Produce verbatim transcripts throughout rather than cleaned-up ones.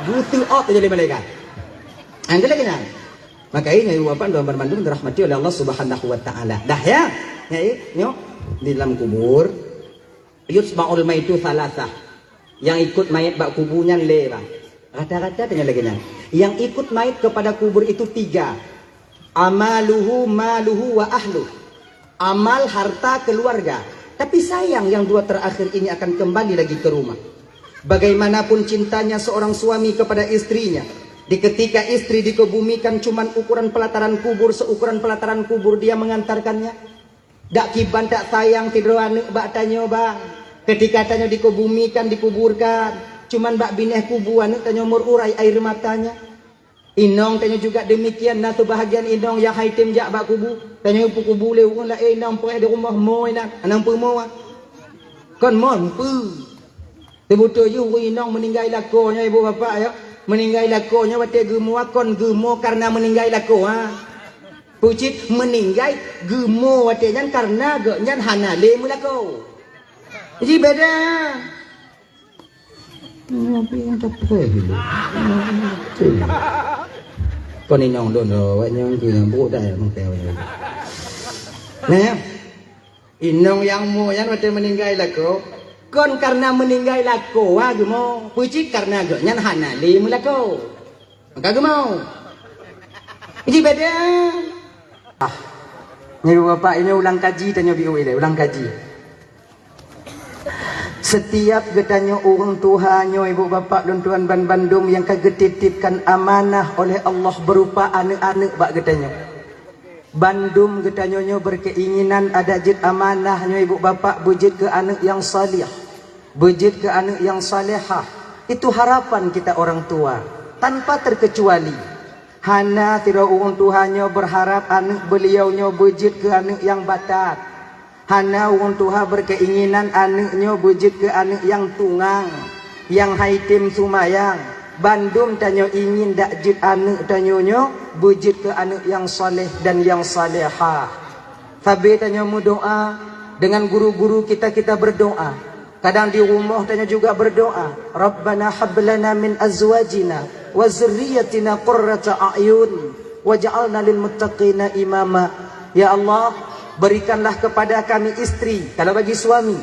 Geuteuôt lé malaikat. Nyang keuh lagée nyan. Maka nyoe Ibu Bapak dan Teungku bandum dirahmati oleh Allah Subhanahu wa Taala. Dah ya. Nyoe, nyoe di dalam kubur yutba'ul maitu tsalasah. Nyang ikut mayét bak kubu nyan lé, bah. Rata-rata tanyoe lagée nyan. Nyang ikut mayét kepada kubur itu tiga. Amaluhu, maluhu, wa ahluh. Amal, harta, keluarga. Tapi sayang yang dua terakhir ini akan kembali lagi ke rumah. Bagaimanapun cintanya seorang suami kepada istrinya, di ketika istri dikebumikan cuman ukuran pelataran kubur, seukuran pelataran kubur dia mengantarkannya. Dak kiban tak sayang sidroe aneuëk bak tanyoe, bang. Ketika tanyoe dikebumikan, dikuburkan, cuman bak binéh kubu aneuëk tanyoe meururai air matanya. Inong tanyoe juga demikian, na seubahagian inong nyang hai tem jak bak kubu. Tanyoe peukubu lé ureuëng laén, inong preh di rumoh mo inan, anang peumo. Kon mon peu. Teubeutôi jih ureuëng inong meuninggai lakoe nyoe, ibu bapak, ya. Meuninggai lakoe nyoe watée geumo, kon geumo kareuna meuninggai lakoe, ha. Peucit meuninggai geumo watée nyan kareuna geuh nyan hana lé meulakoe. Ji beda. Tapi nyang teupeu dulu. Kon inong lôn, awak nyang keu nyang brok dah mungkai awak nyan. Nah, inong nyang mo nyan watée meuninggai lakoe, kon kareuna meuninggai lakoe, ha, geumo. Peucit kareuna geuh nyan hana lé meulakoe. Maka geumo. Ji beda. Ah. Nyoe bapak, ini ulang kaji tanyoe biu ilée, ulang kaji. Setiap geutanyoe ureuëng tuha nyoe, ibu bapak lôn tuan ban bandum nyang ka geutitipkan amanah oleh Allah berupa aneuëk-aneuëk bak geutanyoe. Bandum geutanyoe nyoe berkeinginan ada jeuet amanah nyoe, ibu bapak, beujeuet keu aneuëk nyang saleh, beujeuet keu aneuëk nyang salehah. Itu harapan kita orang tua, tanpa terkecuali. Hana sidroe ureuëng tuha nyoe berharap aneuëk beuliau nyoe beujeuet keu aneuëk nyang batat. Hana ureuëng tuha berkeinginan aneuëk nyoe beujeuet keu aneuëk nyang tungang, nyang hai tem sumayang. Bandum tanyoe ingin dak jeuet aneuëk tanyoe nyoe beujeuet keu aneuëk nyang saleh dan nyang salehah. Sabe tanyoe meudoa, dengan guru-guru kita, kita berdoa. Kadang di rumoh tanyoe juga berdoa, "Rabbana hab lana min azwajina wa dzurriyyatina qurrata a'yun waj'alna lil muttaqina imama." Ya Allah, berikanlah kepada kami istri, kalau bagi suami,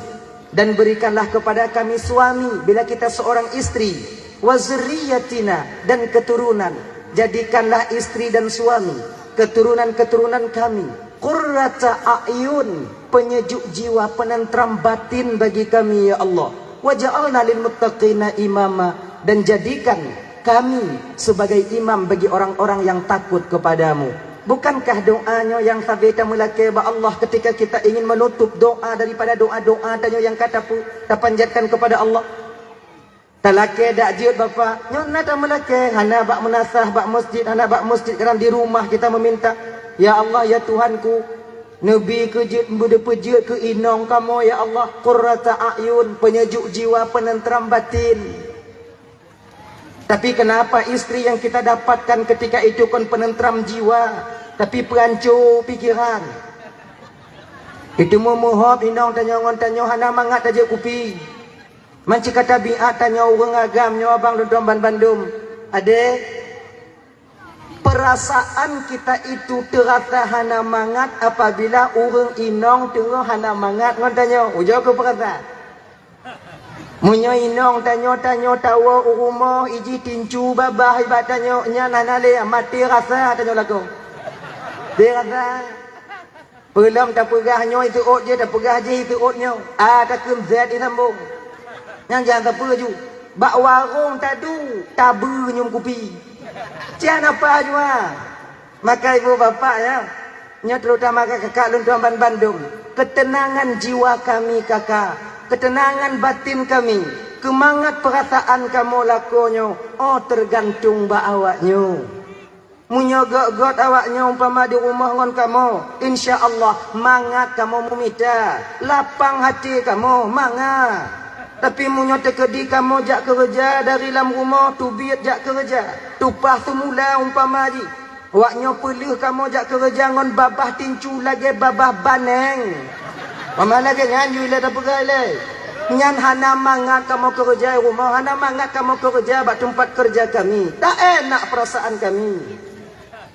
dan berikanlah kepada kami suami bila kita seorang istri, wa dzurriyyatina, dan keturunan. Jadikanlah istri dan suami, keturunan-keturunan kami, qurrata a'yun, penyejuk jiwa, penentram batin bagi kami, ya Allah. Waj'alna lil muttaqina imama, dan jadikan kami sebagai imam bagi orang-orang yang takut kepadamu. Bukankah doa nyoe nyang sabe tameulakée bak Allah ketika kita ingin menutup doa daripada doa-doa tanyoe nyang ka tapu-, tapanjatkan kepada Allah? Talakée dak jeuet, Bapak. Nyoe na tameulakée, hana bak meunasah bak masjid, hana bak masjid, kadang di rumah kita meminta, "Ya Allah, ya Tuhanku, neubi keu jeuet, beudeuh peujeuet keu inong kamoe, ya Allah, qurrata a'yun, penyejuk jiwa, penentram batin." Tapi kenapa istri yang kita dapatkan ketika itu kon penentram jiwa, tapi peuhanco pikiran? Itu meuhop inong tanyoe ngon tanyoe hana mangat tajak kupi. Manci ka tabiat tanyoe ureuëng agam nyoe abang dondon ban bandum. Adé, perasaan kita itu terasa hana mangat apabila ureuëng inong teungoh hana mangat ngon tanyoe. Ujoe keu perasaan. Meunyoe inong tanyoe, tanyoe tawoe u rumoh, ijih tincu babah iba tanyoe, nyan hana lé, maté rasa tanyoe lakoe. Maté rasa. Peulom tapeugah nyoe iteuôt jih, tapeugah jih iteuôt nyoe. A takheun zét isambong. Nyang jan sapeue ju. Bak warong tadu, tabeue nyoe kupi. Sian apa jua? Maka ibu bapak ya, nyoe terutama kakak lôn tuan ban bandum, ketenangan jiwa kami kakak, ketenangan batin kami, keumangat peurasaan kamoe lakoe nyoe, oh teugantung bak awak nyoe. Meunyoe göt-göt awak nyoe umpama di rumoh ngon kamoe, insya Allah mangat kamoe meumita, lapang até kamoe mangat. Tapi meunyoe teukeudi kamoe jak keureuja dari lam rumoh, teubiet jak keureuja, tupah seumula umpama jih, awak nyoe peuleueh kamoe jak keureuja ngon babah tincu lagée babah baneng. Mama lagée nyan ju ilée tapeugah ilée. Nyan hana mangat kamoe keureuja i rumoh, hana mangat kamoe keureuja bak teumpat keureuja kami. Tak enak peurasaan kami.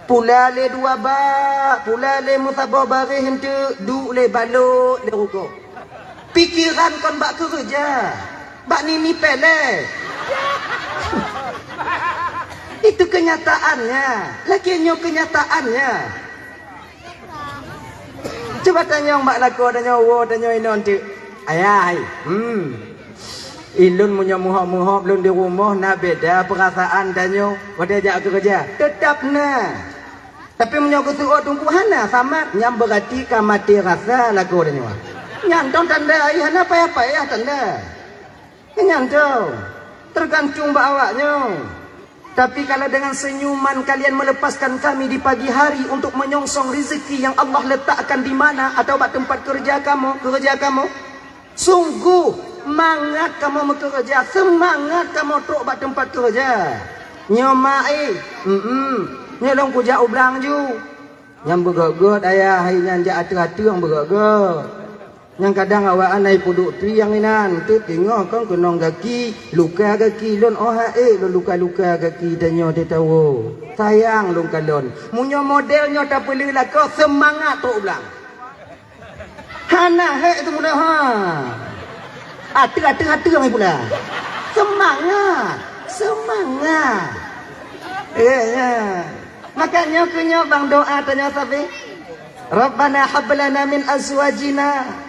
Pula lé dua bak, pula lé meusaboh baréh eunteuk, duek lé balot lé rugoe. Pikeran kon bak keureuja, bak nini péléh. Itu kenyataannya. Lagèe nyoe kenyataannya. Cuba tanyong bak lakoe, tanyoe woe, tanyoe inoe eunteuk. Ayah, hai. Hmm. Ilôn meunyoe meuhôb-meuhôb lôn di rumoh na beda peurasaan tanyoe watèe jak keureuja. Teutap na. Tapi meunyoe geuseuôt teungku hana samat, nyan beurati ka maté rasa lagoe tanyoe. Nyan dong tanda ai hana payah-payah tanda. Nyan dong, teugantung bak awaknyoe. Tapi kalau dengan senyuman kalian melepaskan kami di pagi hari untuk menyongsong rezeki yang Allah letakkan di mana atau bak tempat kerja kamu, kerja kamu, sungguh mangat kamoe meukeureuja, seumangat kamoe trok bak teumpat keureuja. Nyoe mak eh, mm nyoe lôn kujak u blang ju. Nyang beugöt-göt ayah hai nyan jak ateueh-ateueh nyang beugöt-göt. Nyang kadang awak anai peuduek triang inan, teuk teungoh kon keunong gaki, luka gaki lôn oh ha ék lôn luka-luka gaki tanyoe teuh tawoe. Sayang lôn kalon. Meunyoe model nyoe tapeuleueh lakoe seumangat trok u blang. Hana hék teumula ha. Ateueh, ateueh, ateueh mai pula. Seumangat, seumangat. Eh, ya. Makanya keu nyoe bang doa tanyoe sabe. Rabbana hab lana min azwajina.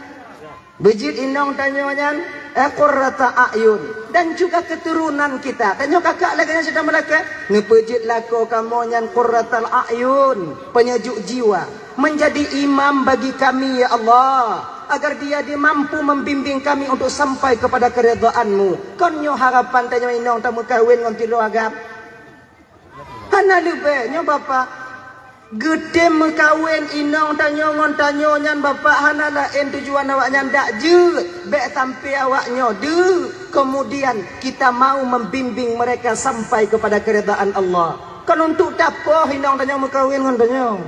Beujeuet inong tanyoe nyan eh, qurrata a'yun dan juga keturunan kita. Tanyoe kakak lagèe nyan syedara meulakat, neupeujeuet lakoe kamoe nyan qurratal a'yun, penyejuk jiwa, menjadi imam bagi kami ya Allah, agar dia, dia mampu membimbing kami untuk sampai kepada keridhaan-Mu. Kon nyoe harapan tanyoe inong tameukawen ngon piloe agam. Hana leubeh nyoe bapak. Geutem meukawen inong tanyoe ngon tanyoe nyan bapak hana laén tujuan awaknyan dak jeuet, bèk sampai awaknyoe deuk. Kemudian kita mau membimbing mereka sampai kepada keridhaan Allah. Kon untuk tapoh inong tanyoe meukawen ngon tanyoe.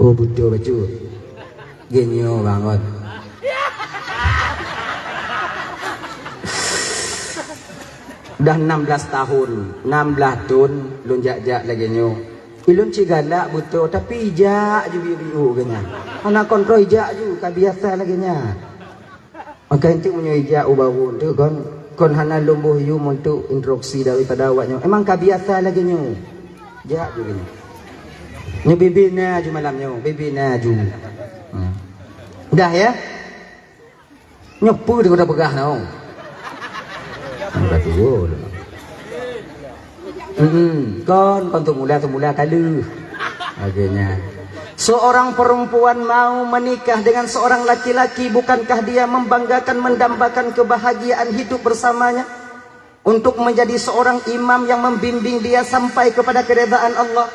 Oh beutôi bacut. Geunyoe bangon. Dah enam belas tahun, enam belas thon lôn jak-jak lagèe nyoe. Ilôn cit galak beutôi, tapi ijak ju biu-biu geuh nyan. Hana kontrol ijak ju, ka biasa lagèe nyan. Maka eunteuk meunyoe ijak u baru eunteuk kon, kon hana lôn boh yum untuk instruksi daripada awak nyoe. Emang ka biasa lagèe nyoe. Jak ju nyoe. Nyoe bibi na ju malam nyoe, bibi na ju. Hmm. Dah ya? Nyoe peue daripada peugah nyoe. Udah tua. Hmm, kon, kon teumula-teumula ka lheueh. Akhirnya, seorang perempuan mau menikah dengan seorang laki-laki, bukankah dia membanggakan, mendambakan kebahagiaan hidup bersamanya? Untuk menjadi seorang imam yang membimbing dia sampai kepada keridhaan Allah.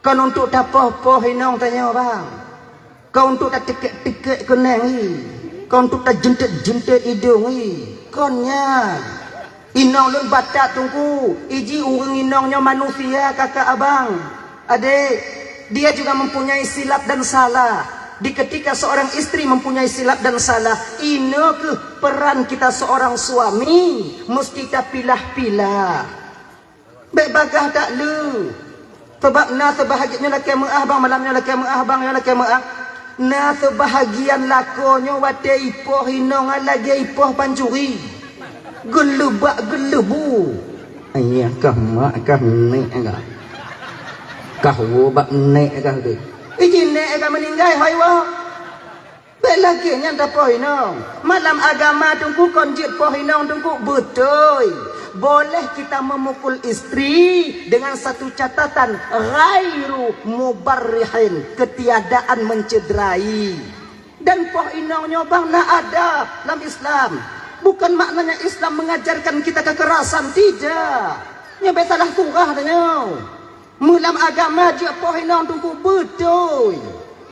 Kon untuk tapoh-poh inong tanyoe bang. Kon untuk tatikek-tikek keuneng i. Kon untuk tajentet-jentet idong i. Kon nyan. Inong lôn batat teungku, iji ureueng inong nyoe manusia kakak abang. Adek, dia juga mempunyai silap dan salah. Di ketika seorang istri mempunyai silap dan salah, inoe keuh peran kita seorang suami mesti tapilah-pilah. Bèk bagaih that le. Sabab na seubahagian nyoe lakèe meuah bang, malam nyoe lakèe meuah bang, nyoe lakèe meuah. Na seubahagian lakoe nyoe watèe ipoh inong lagèe ipoh pancuri. Geuleubak geuleubu. Ayah kah mak kah nèk kah. Kah woe bak nèk kah deh. Iji nèk kah meuninggai hôi woe. Bèk lagèe nyan tapoh inong. Malam agama teungku kon jeuet poh inong teungku beutôi. Boleh kita memukul istri dengan satu catatan ghairu mubarrihin, ketiadaan mencederai. Dan poh inong nyoe bang na adab lam Islam. Bukan maknanya Islam mengajarkan kita kekerasan, tidak. Nyoe bèk salah surah tanyoe. Meulam agama jeuet poh inong teungku beutôi.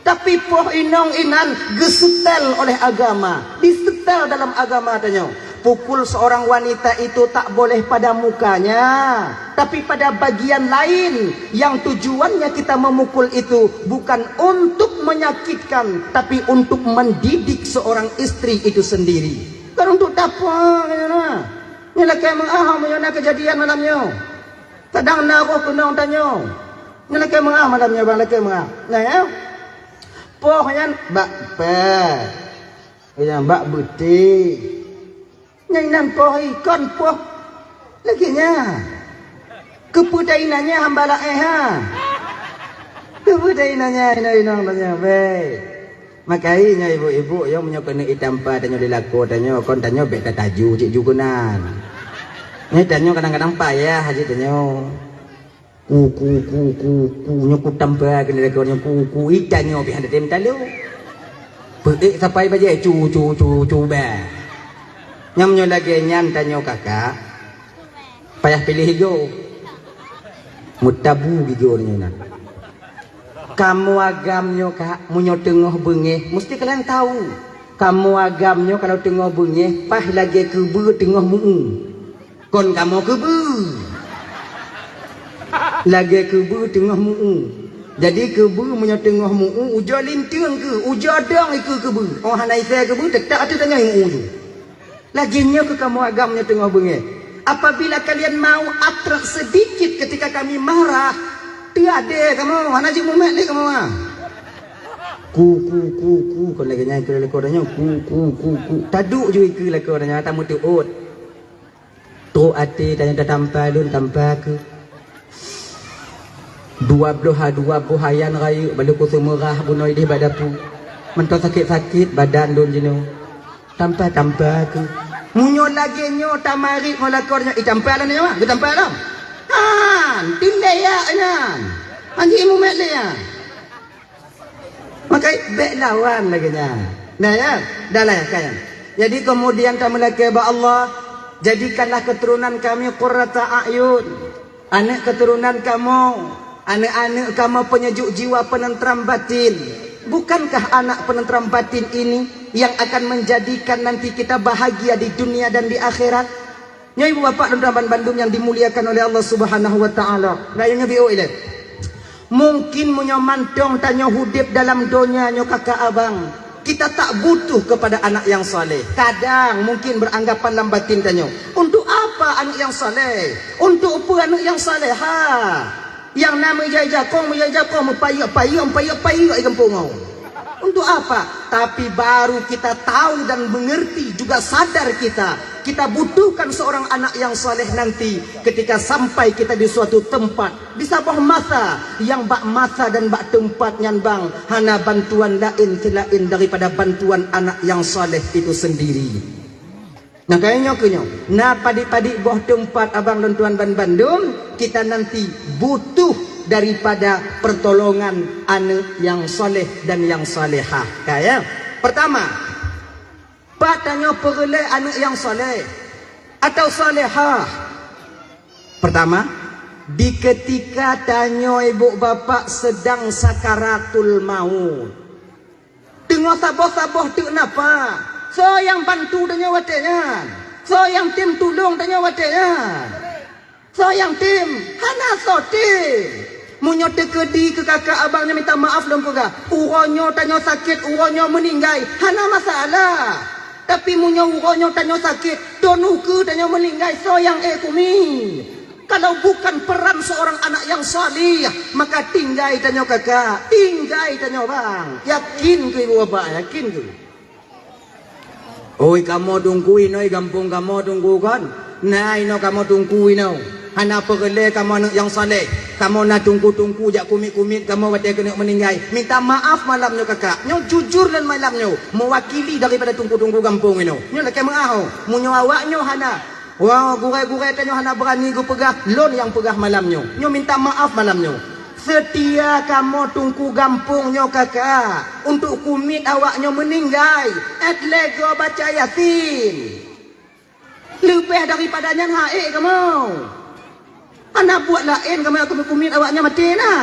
Tapi poh inong inan geusetel oleh agama, disetel dalam agama tanyoe. Pukul seorang wanita itu tak boleh pada mukanya, tapi pada bagian lain yang tujuannya kita memukul itu bukan untuk menyakitkan, tapi untuk mendidik seorang istri itu sendiri. Bukan untuk tapa, kata na. Nyoe lakée meu'ah meunyoe na keujadian malam nyoe. Kadang na roh keunong tanyoe. Nyoe lakée meu'ah malam nyoe, bang, lakée meu'ah. Nah, ya. Poh nyan bak pée. Nyang bak beuté. Nyang inan poh ikon poh lagée nyan. Keupeue ta inan nyan hamba laén ha? Keupeue ta inan nyan inong-inong tanyoe bèk. Makai nyoe ibu-ibu, yo meunyoe keuneuk itampa tanyoe di lakoe tanyoe, kon tanyoe bèk tataju cit ju keunan. Nyoe tanyoe kadang-kadang payah cit tanyoe. Ku, ku, ku, ku, ku, nyoe ku tampa keuneuk lakoe nyoe ku, ku, itanyoe pih hana tem talu. Peuék sapai bajée cu, cu, cu, cu, bah. Nyang meunyoe lagée nyan tanyoe kakak, payah piléh igoe. Meutabu gigoe nyoe na. Kamoe agam nyoe, Kak, meunyoe teungoh beungéh, musti kalian tahu. Kamoe agam nyoe kalau teungoh beungéh, paih lagée keubeue teungoh meu-u. Kon kamoe keubeue. Lagée keubeue teungoh meu-u. Jadi keubeue meunyoe teungoh meu-u, ujoe linteung keuh, ujoe dong ikeue keubeue. Oh hana isée keubeue, teutap ateueh tanyoe meu-u ju. Lagée nyoe keuh kamoe agam nyoe teungoh beungéh. Apabila kalian mau atrok sedikit ketika kami marah, teuadée kamoe, hana jeuet mumet lé kamoe. Ku, ku, ku, ku, kon lagée nyan keu lakoe tanyoe, ku, ku, ku, ku. Taduek ju ikeue lakoe tanyoe, tameuteuôt. Trok até tanyoe tatampa lôn tampa keuh. Dua bloh ha dua boh ayan rayeuk bak lôn kuseumeurah bunoe idéh bak dapu. Mantong sakét-sakét badan lôn jinoe. Tampa-tampa keuh. Meunyoe lagée nyoe tamarit ngon lakoe nyoe, itampa lom nyoe, geutampa lom. Han, tindai yak nyan. Han jimumet lé nyan. Maka bèk lawan lagée nyan. Nah, ya, dah lah, ya, kan? Jadi kemudian tameulakée bak Allah, jadikanlah keturunan kami qurrata a'yun. Aneuk keturunan kamoe, aneuk-aneuk kamoe peunyejuk jiwa, peuneuntram batin. Bukankah anak peuneuntram batin ini yang akan menjadikan nanti kita bahagia di dunia dan di akhirat? Nyoe ibu bapak dan teman bandum yang dimuliakan oleh Allah Subhanahu wa taala. Rayeuk nyoe biôh ilée. Mungkin meunyoe mantong tanyoe udeb dalam donya nyoe kakak abang, kita tak butuh kepada anak yang saleh. Kadang mungkin beranggapan lam batin tanyoe, untuk apa aneuk nyang saleh? Untuk peue aneuk nyang saleha? Nyang na meujai jakong, meujai jakong, meupayeuek-payeuek, meupayeuek-payeuek di gampông nyoe. Untuk apa? Tapi baru kita tahu dan mengerti, juga sadar kita, kita butuhkan seorang anak yang saleh nanti ketika sampai kita di suatu tempat, di saboh masa, nyang bak masa dan bak teumpat nyan bang, hana bantuan laén seulaén daripada bantuan anak yang saleh itu sendiri. Nah, kaya nyoe keuh nyoe. Na padit-padit boh teumpat abang lôn tuan ban bandum, kita nanti butuh daripada pertolongan aneuk nyang saleh dan nyang salehah. Kaya, pertama, pat tanyoe peureulée aneuk nyang saleh atau salehah? Pertama, di ketika tanyoe ibu bapak sedang sakaratul maut. Teungoh saboh-saboh teuk napa? Soe nyang bantu tanyoe watée nyan? Soe nyang tem tulông tanyoe watée nyan? Soe nyang tem? Hana soe tem. Meunyoe teukeudi keu kakak abang nyoe minta maaf lôn peugah, uroe nyoe tanyoe sakét, uroe nyoe meuninggai, hana masalah. Tapi meunyoe uroe nyoe tanyoe sakét, thon ukeue tanyoe meuninggai, soe nyang ék kumi? Kalau bukan peran seorang anak yang saleh, maka tinggai tanyoe kakak, tinggai tanyoe bang. Yakin keu ibu bapak, yakin keu? Oi kamoe teungku inoe, gampông kamoe teungku kon. Na inoe kamoe teungku inoe. Hana peureulée kamoe aneuk nyang saleh. Kamoe na teungku-teungku jak kumiet-kumiet kamoe watée keuneuk meuninggai. Minta maaf malam nyoe kakak. Nyoe jujur lôn malam nyoe, meuwakili daripada teungku-teungku gampông inoe. Nyoe lakée meu'ah oh. Meunyoe awak nyoe hana, wah, gurée-gurée tanyoe hana beurani geupeugah, lôn nyang peugah malam nyoe. Nyoe minta maaf malam nyoe. Seutia kamoe teungku gampông nyoe kakak, untuk kumiet awak nyoe meuninggai, ét lé goe baca Yasin. Leubeh daripada nyan han ék kamoe. Hana buet laén kamoe kumiet-kumiet awak nyoe maté na.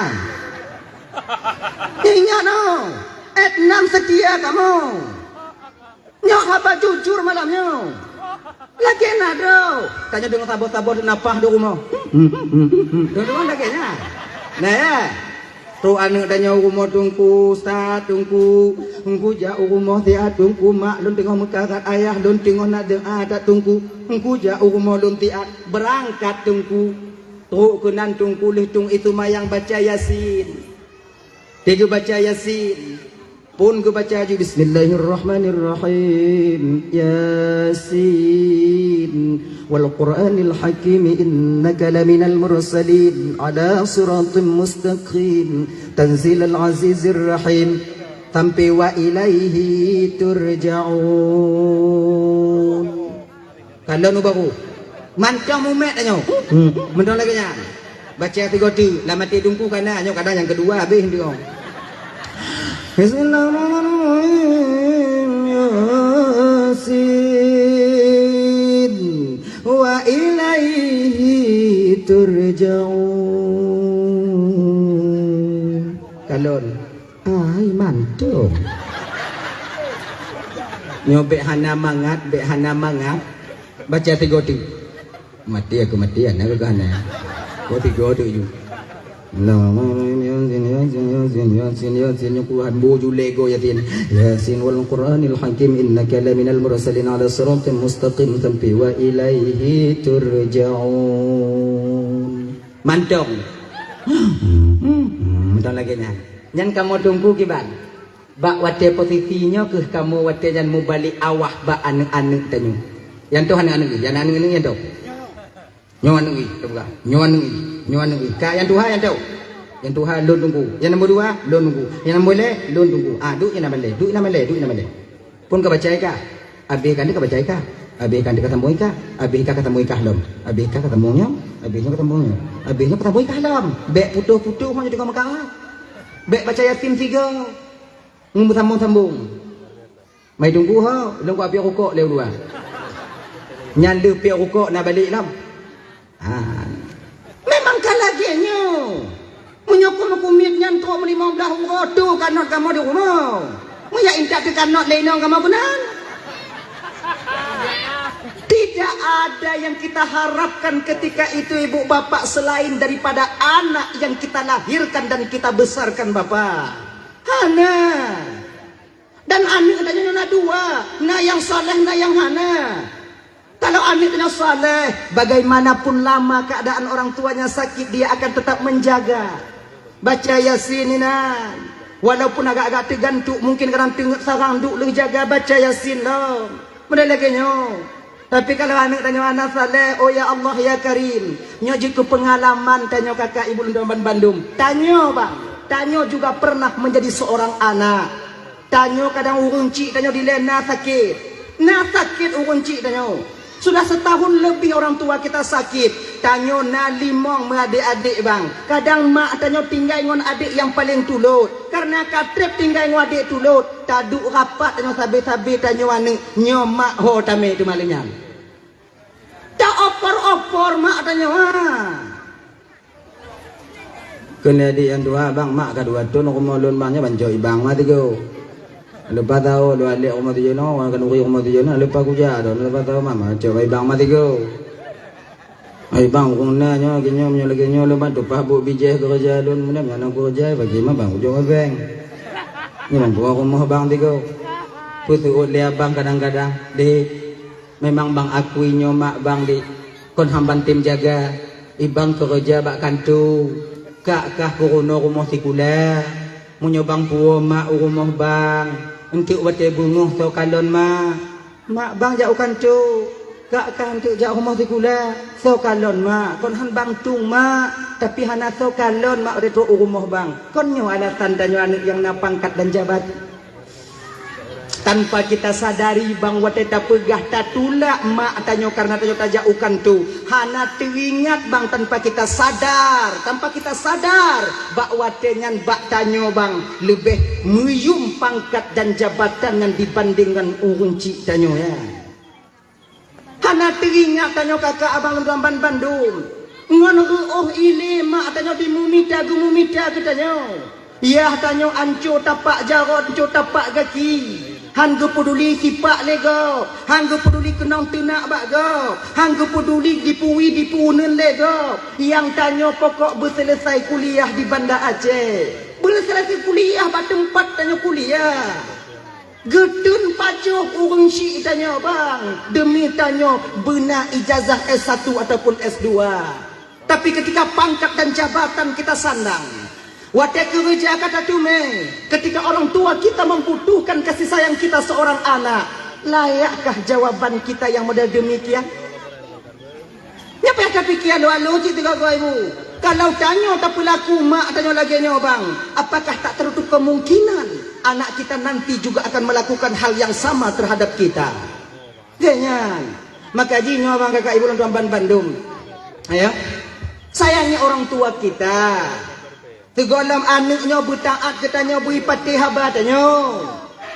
Ingat noh, ét nan seutia kamoe. Nyoe haba jujur malam nyoe. Lagèe na droe. Tanyoe deungoe saboh-saboh teuk na paih di rumoh. Deungoe lagèe nyan. Nah, ya. Trok aneuk tanyoe u rumoh teungku, "Ustaz, teungku, teungku jak u rumoh siat teungku, mak lôn teungoh meukarat, ayah lôn teungoh na doa that teungku, teungku jak u rumoh lôn siat." Beurangkat teungku. Trok keunan teungku lheuh tueng ie seumayang baca Yasin. Teungku baca Yasin. Phon geubaca ju, "Bismillahirrahmanirrahim. Yasin. Wal Qur'anil Hakim, innaka laminal mursalin. Ala siratim mustaqim. Tanzilal azizir rahim." Sampai "Wa ilaihi turja'un." Kalon u baru. Mantong mumet tanyoe. Hmm. Mantong lagèe nyan. Baca tiga teuk. Lam até teungku ka na, nyoe kadang nyang keudua habéh teuk. Bismillahirrahmanirrahim. Yasin. Wa ilaihi turja'un. Kalon. Ai, mantong. Nyoe bèk hana mangat, bèk hana mangat. Baca tiga teuk. Mati aku mati, aneuk aku hana. Baca tiga teuk ju. Yasin, Yasin, Yasin, Yasin, Yasin, nyoe Quran bu ju lego Yasin. Yasin wal Qur'anil Hakim, innaka laminal mursalin ala siratim mustaqim, sampai "Wa ilaihi turja'un." Mantong. Hmm, mantong lagèe nyan. Nyan kamoe teungku kiban. Bak watèe posisi nyoe kheueh kamoe watèe nyan mubalek awah bak aneuk-aneuk tanyoe. Nyang toh aneuk-aneuk, nyang aneuk-aneuk nyang toh. Nyoe aneuk ih, teupeugah. Nyoe aneuk ih, nyoe aneuk ih. Ka nyang tuha nyang toh. Nyang tuha lôn teungku. Nyang nombor dua lôn teungku. Nyang nombor lhèe lôn teungku. Ah, duek nyang na ban lhèe, duek nyang na ban lhèe, duek nyang na ban lhèe. Phon ka baca ka. Abéh kan ka baca ka. Abéh kan ka sambung ka. Abéh ka ka sambung ka lom. Abéh ka ka sambung nyoe. Abéh nyoe ka sambung nyoe. Abéh nyoe ka sambung ka lom. Bèk putôh-putôh nyoe teungoh meukarat. Bèk baca Yasin sigoe. Ngon beusambung-sambung. Mai teungku ho, lôn kupiep rukok lé ulôn. Nyan lheuh piep rukok na balek lom. Ha. Memang ka lagèe nyoe. Meunyoe keuneuk kumiet nyan trok meulimong blaih uroe tu kanot kamoe di rumoh. Meunyo intat teukanot lé inong kamoe keunan. Tidak ada yang kita harapkan ketika itu ibu bapak selain daripada anak yang kita lahirkan dan kita besarkan, Bapak. Hana. Dan aneuk tanyoe na dua, na nyang saleh, na nyang hana. Kalau aneuk tanyoe saleh, bagaimanapun lama keadaan orang tuanya sakit, dia akan tetap menjaga. Baca Yasin inan. Walaupun agak-agak teugantuk, mungkin kadang teungeut sarang duek lheueh jaga, baca Yasin lom. Model lagèe nyoe. Tapi kalau aneuk tanyoe hana saleh, oh ya Allah ya Karim, nyoe jeuet keu peungalaman tanyoe kakak ibu lôn ban bandum. Tanyoe bang, tanyoe juga pernah menjadi seorang anak. Tanyoe kadang ureueng chik tanyoe dilèe na sakét. Na sakét ureueng chik tanyoe. Sudah setahun lebih orang tua kita sakit. Tanyoe na limong meuadék-adék bang. Kadang mak tanyoe tinggai ngon adék nyang paleng tulôt. Karena ka trép tinggai ngon adék tulôt, taduek rapat tanyoe sabe-sabe tanyoe aneuk, nyoe mak ho tamè teuma lé nyan. Ta opor-opor mak tanyoe, ha. Kheun lé adék nyang tuha, "Bang, mak ka dua thôn rumoh lôn bang nyoe ban cok ibang ma tigo. Leupah tao lôn alek rumoh tigo nyoe, wan khanuri rumoh tigo nyoe, leupah kujak dong, leupah tao ma, ma cok ibang ma tigo." Ai bang, ureueng na nyoe, lagèe nyoe, meunyoe lagèe nyoe lôn bantu pah buet bijéh keureuja lôn, meunyoe nyan keureuja bagi ma bang ujong ubeng. Nyoe bang, buet rumoh bang tigo. Peuseuôt lé abang kadang-kadang, "Dek, memang bang akui nyoe mak bang, dek. Kon han ban tem jaga. Ibang keureuja bak kantô. Kak kah keurunoe rumoh sikula. Meunyoe bang puwoe mak u rumoh bang, eunteuk watèe beungoh soe kalon mak." Mak bang jak u kantô, kak kah eunteuk jak rumoh sikula. Soe kalon mak, kon han bang tueng mak, tapi hana soe kalon mak watèe trok u rumoh bang. Kon nyoe alasan tanyoe aneuk nyang na pangkat dan jabatan. Tanpa kita sadari bang watèe tapeugah tatulak mak tanyoe karena tanyoe tajak u kantô. Hana teuingat bang tanpa kita sadar, tanpa kita sadar bak watèe nyan bak tanyoe bang leubeh meuyuem pangkat dan jabatan nyan dibandingkan ureueng chik tanyoe, ya. Hana teuingat tanyoe kakak abang lôn ban bandum. Ngon reuôh ilée mak tanyoe dimeumita geumita keu tanyoe. Yah tanyoe anco tapak jaroe, anco tapak gaki. Han geupeuduli sipak lé gob, han geupeuduli keunong teunak bak gob, han geupeuduli dipuwi dipuuneun lé gob. Nyang tanyoe pokok beuseuleusai kuliah di Banda Aceh. Beuseuleusai kuliah bak teumpat tanyoe kuliah. Geuteun pajoh ureuëng syik tanyoe bang, deumi tanyoe beuna ijazah S satu ataupun S dua. Tapi ketika pangkat dan jabatan kita sandang, watée keureuja ka tateumé, ketika orang tua kita membutuhkan kasih sayang kita seorang anak, layakkah jawaban kita yang model demikian? Nyan payah tapiké aloe-aloe cit teuga ibu. Kalau tanyoe tapeulaku mak tanyoe lagée nyoe bang, apakah tak tertutup kemungkinan anak kita nanti juga akan melakukan hal yang sama terhadap kita? Geuh nyan. Maka jih nyoe bang kakak ibu lôn tuan ban bandum. Ya. Sayangi orang tua kita. Sigohlom aneuëk nyoe beutaát keu tanyoe bri patéh haba tanyoe.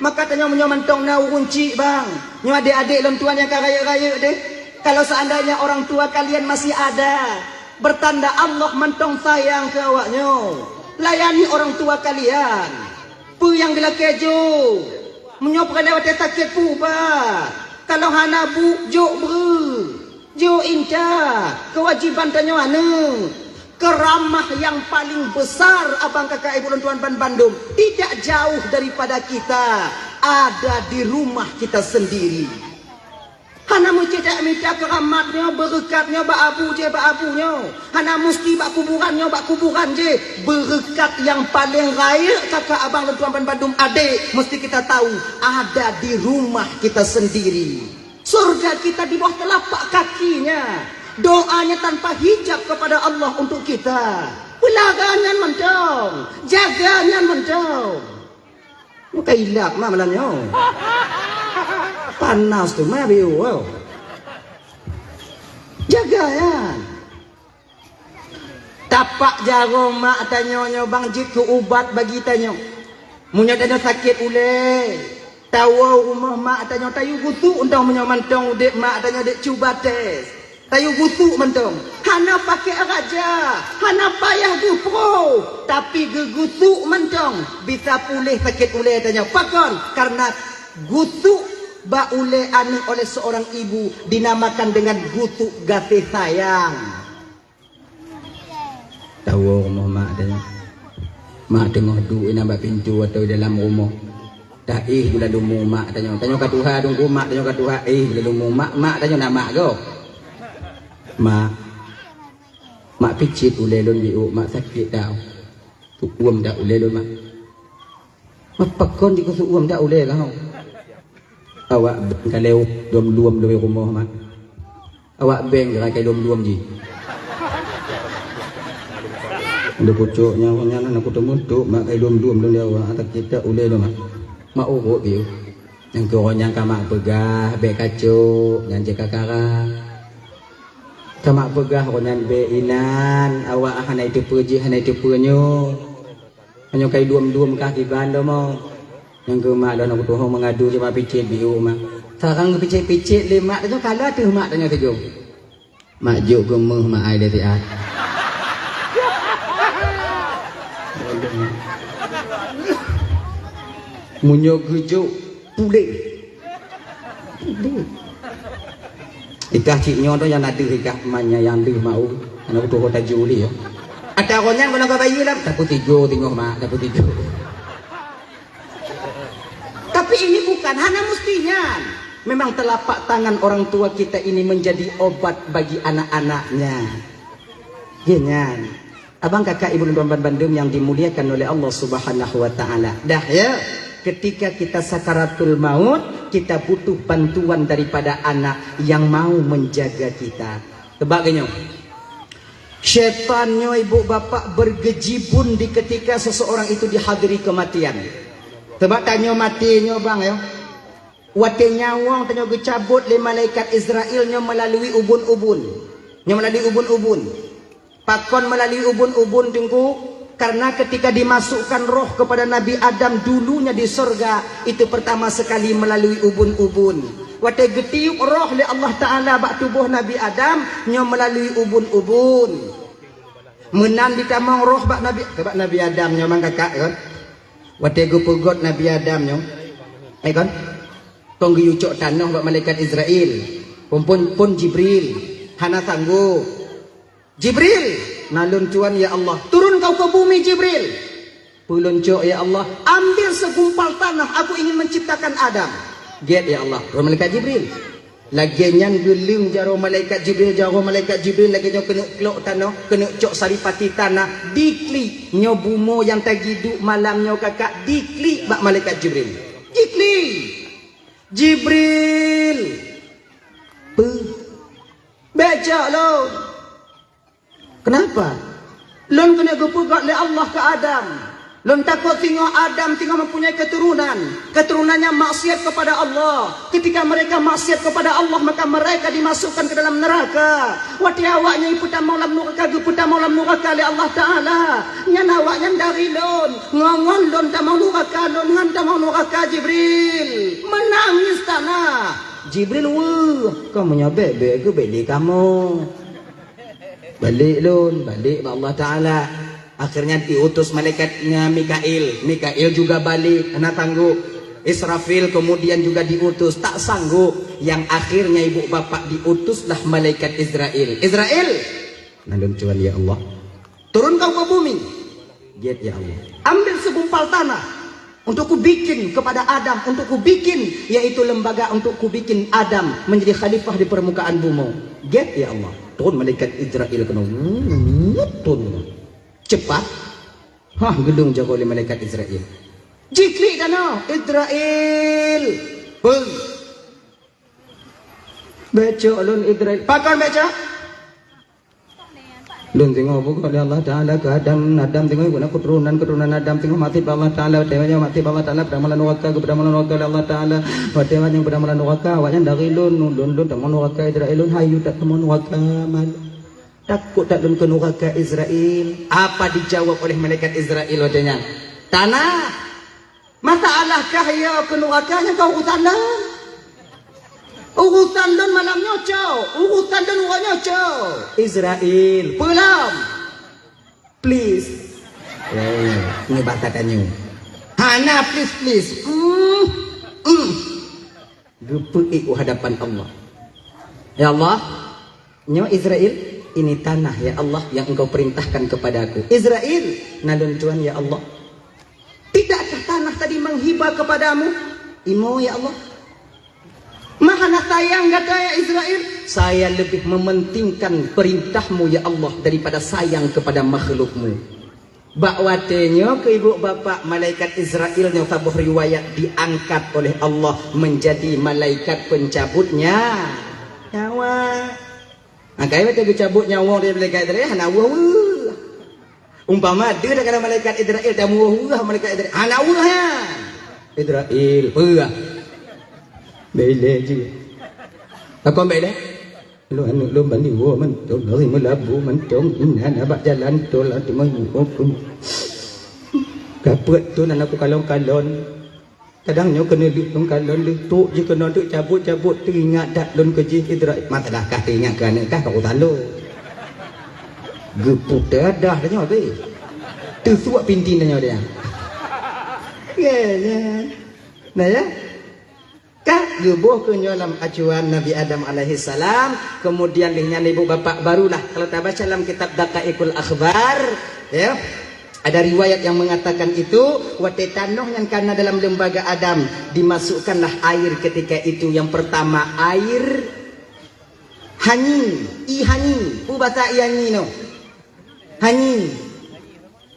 Maka tanyoe meunyoe mantong na ureuëng cik bang, nyoe adék-adék lôn tuan nyang ka rayeuk-rayeuk deh. Kalau seandainya orang tua kalian masih ada, bertanda Allah mantong sayang keu awak nyoe. Layani orang tua kalian. Peue nyang geulakée jok? Meunyoe peureulée watée sakét peuubat. Kalau hana bu, jok breuh. Jok intat, keuwajiban tanyoe aneuëk. Keuramah yang paling besar abang kakak ibu lôn tuan ban bandum tidak jauh daripada kita, ada di rumah kita sendiri. Hana meucit mita keuramat nyoe, beureukat nyoe bak abu jih bak abu nyoe. Hana musti bak kuburan nyoe bak kuburan jih. Beureukat nyang paleng rayeuk kakak abang lôn tuan ban bandum adék, mesti kita tahu ada di rumah kita sendiri. Surga kita di bawah telapak kakinya. Doanya tanpa hijab kepada Allah untuk kita. Peulaga nyan mantong, jaga nyan mantong. Muka ilap mak malam nyoe. Panas tu mak biu. Jaga nyan. Tapak jaroe mak tanyoe nyoe bang jeuet keu ubat bagi tanyoe. Meunyoe tanyoe sakét ulée, tawoe rumoh mak tanyoe tayue gusuk, untông meunyoe mantong udeb mak tanyoe dek cuba tes. Tayue gusuk mantong. Hana pakék raja, hana payah geupro, tapi geugusuk mantong bisa puléh sakét ulée tanyoe. Pakon? Karena gusuk bak ulée aneuëk oleh seorang ibu dinamakan dengan gusuk gaséh sayang. Tawoe rumoh mak tanyoe. Mak teungoh duek inan bak pintoe atau dalam rumoh. Taéh gula lumu mak tanyoe. Tanyoe ka tuha dungku mak tanyoe ka tuha éh gula lumu mak, mak tanyoe na mak gob. Mak, mak picit ulée lôn biôk mak sakét tau. Tuuem dak ulée lôn mak. Mak pakon jikeusuuem dak ulée kau. Awak beng ka lewat luem-luem lé rumoh mak. Awak beng geura kai lom-lom jih. Lé pucok nyan, nyan na kuteumeutuk mak kai lom-lom lom lé awak, atak kitab ulée lom mak. Mak urot piôh. Nyang keu uroe nyan ka mak peugah bék kacok nyan jih ka kara. Ka mak peugah uroe nyan bék inan, awak hana iteupeue jih hana iteupeue nyoe. Meunyoe kai lom-lom kah kiban domo. Nyang keu mak lôn aku tuho meungadu cuma picit biôk mak. Sarang geupicit-picit lé mak tanyoe kala teuh mak tanyoe teujoh. Mak jok geumeuh mak ai lé siat. Meunyoe geujok puléh. Ikah cik nyoe tu nyang na deuh ikah manya nyang deuh mau. Anak tu kota juli ya. Ada orang yang kalau kau bayi lah, tapi tiga tengok mak, tapi tiga. Tapi ini bukan hana mestinya. Memang telapak tangan orang tua kita ini menjadi obat bagi anak-anaknya. Ya nyan. Abang kakak ibu dan tuan bandum yang dimuliakan oleh Allah Subhanahu wa taala. Dah ya, ketika kita sakaratul maut, kita butuh bantuan daripada anak yang mau menjaga kita. Sebab geuh nyoe. Syaitan nyoe ibu bapak bergejibun di ketika seseorang itu dihadiri kematian. Sebab tanyoe mati nyoe bang ya. Watée nyawöng tanyoe geucabot lé malaikat Israel nyoe melalui ubun-ubun. Nyoe melalui ubun-ubun. Pakon melalui ubun-ubun teungku? Karena ketika dimasukkan roh kepada Nabi Adam dulunya di sorga, itu pertama sekali melalui ubun-ubun. Watée geutiup roh lé Allah Taala bak tuboh Nabi Adam, nyoe melalui ubun-ubun. Meunan ditamong roh bak Nabi, bak Nabi Adam nyoe mang kakak kan. Watée geupeugot Nabi Adam nyoe, Eh kan? Kon geuyue cok tanoh bak malaikat Izrail. Pun, pun, pun Jibril. Hana sanggob. "Jibril, na lôn tuan ya Allah. Turun kau ke bumi, Jibril." "Peue lôn cok ya Allah?" "Ambil segumpal tanah, aku ingin menciptakan Adam." "Gét ya Allah." Roh malaikat Jibril. Lagée nyan geuleueng jaroe malaikat Jibril, jaroe malaikat Jibril lagée nyoe keuneuk klok tanoh, keuneuk cok saripati tanah, diklik nyoe bumoe nyang tagiduek malam nyoe kakak, diklik bak malaikat Jibril. Diklik. "Jibril." "Peue?" "Bék cok lôn." "Kenapa?" "Lôn keuneuk geupeugah lé Allah keu Adam. Lôn takot singoh Adam singoh mempunyai keturunan. Keturunan nyang maksiat kepada Allah. Ketika mereka maksiat kepada Allah, maka mereka dimasukkan ke dalam neraka. Watée awaknyan peutamong lam nuraka, geupeutamong lam nuraka lé Allah Taala. Nyan awaknyan dari lôn. Ngon-ngon lôn tamong nuraka, lôn han tamong nuraka, Jibril." Meunangis tanah. Jibril, "Weueh, kamoe nyoe bék-bék geubék lé kamoe." Balek lôn, balek bak Allah Taala. Akhirnya diutus malaikat Mikail. Mikail juga balek, hana sanggob. Israfil kemudian juga diutus, tak sanggob. Yang akhirnya ibu bapak diutuslah malaikat Izrail. "Izrail, na lôn tuan ya Allah. Turun kau ke bumi." "Gét ya Allah." "Ambil segumpal tanah. Untuk kubikin kepada Adam, untuk kubikin, yaitu lembaga untuk kubikin Adam menjadi khalifah di permukaan bumoe." "Gét ya Allah." Turun malaikat Izrail keunoe. Wuh, turun. Cepat. Hah, geuleueng jaroe lé malaikat Izrail. Jiklik tanoh, "Izrail." "Peue?" "Bék cok lôn, Izrail." "Pakon bék cok?" "Lôn singoh bukon lé Allah Taala keu Adam, Adam singoh guna keturunan, keturunan Adam singoh maté bak Allah Taala, watée nyan maté bak Allah Taala, peutamong lam nuraka, geupeutamong lam nuraka lé Allah Taala. Watée nyan peutamong lam nuraka, awaknyan dari lôn, lôn, lôn tamong nuraka, Izrail lôn hayeu that tamong nuraka, mal. Takot that lôn keu nuraka, Izrail." Apa dijawab oleh malaikat Izrail watée nyan? "Tanah, masalah kah ya keu nuraka nyan ka urusan lôn? Urusan lôn malam nyoe cok, urusan lôn uroe nyoe cok." "Izrail, peue lom?" "Please." Eh, nyoe bahasa tanyoe. "Hana please, please." Hmm, hmm. Geupeuék u hadapan Allah. "Ya Allah, nyoe Izrail, ini tanah ya Allah yang Engkau perintahkan kepada aku." "Izrail, na lôn tuan ya Allah." "Tidakkah tanah tadi menghibah kepadamu?" "Imo ya Allah." "Ma hana sayang gata ya Izrail?" "Saya lebih mementingkan perintahmu ya Allah daripada sayang kepada makhlukmu." Bak watée nyoe keu ibu bapak, malaikat Izrail nyoe saboh riwayat diangkat oleh Allah menjadi malaikat pencabut nya-, nyawa. Angkai watée geucabut nyawa lé malaikat Izrail hana weueh-weueh. Umpama deuh takana malaikat Izrail, tamu weueh-weueh malaikat Izrail, hana weueh nyan. "Izrail, peugah." "Bék ilée jih." "Pakon bék ilée?" "Lôn aneuk lôn bani woe mantong, lari meulabu mantong, inan abak jalan tol ateueh manyuob. Kapeuet tu nan aku kalon-kalon. Kadang nyoe keuneuk leuek lôn kalon, leuek trok jih keunoe teuk cabot-cabot, teuingat that lôn keu jih Idra." "Masalah kah teuingat keu aneuk kah, ka urusan lôn." Geuputéh dah tanyoe teuh. Teusuak pinti tanyoe dia. Ye, ye. Nah ya. Ka geuboh keu nyoe lam acuan Nabi Adam alaihissalam, kemudian lheueh nyan ibu bapak barulah, kalau tabaca lam kitab Daqaiqul Akhbar, ya, ada riwayat yang mengatakan itu, watée tanoh nyang kana dalam lembaga Adam, dimasukkanlah air ketika itu, yang pertama air hanyi, i hanyi, peue basa i hanyi nyoe? Hanyi.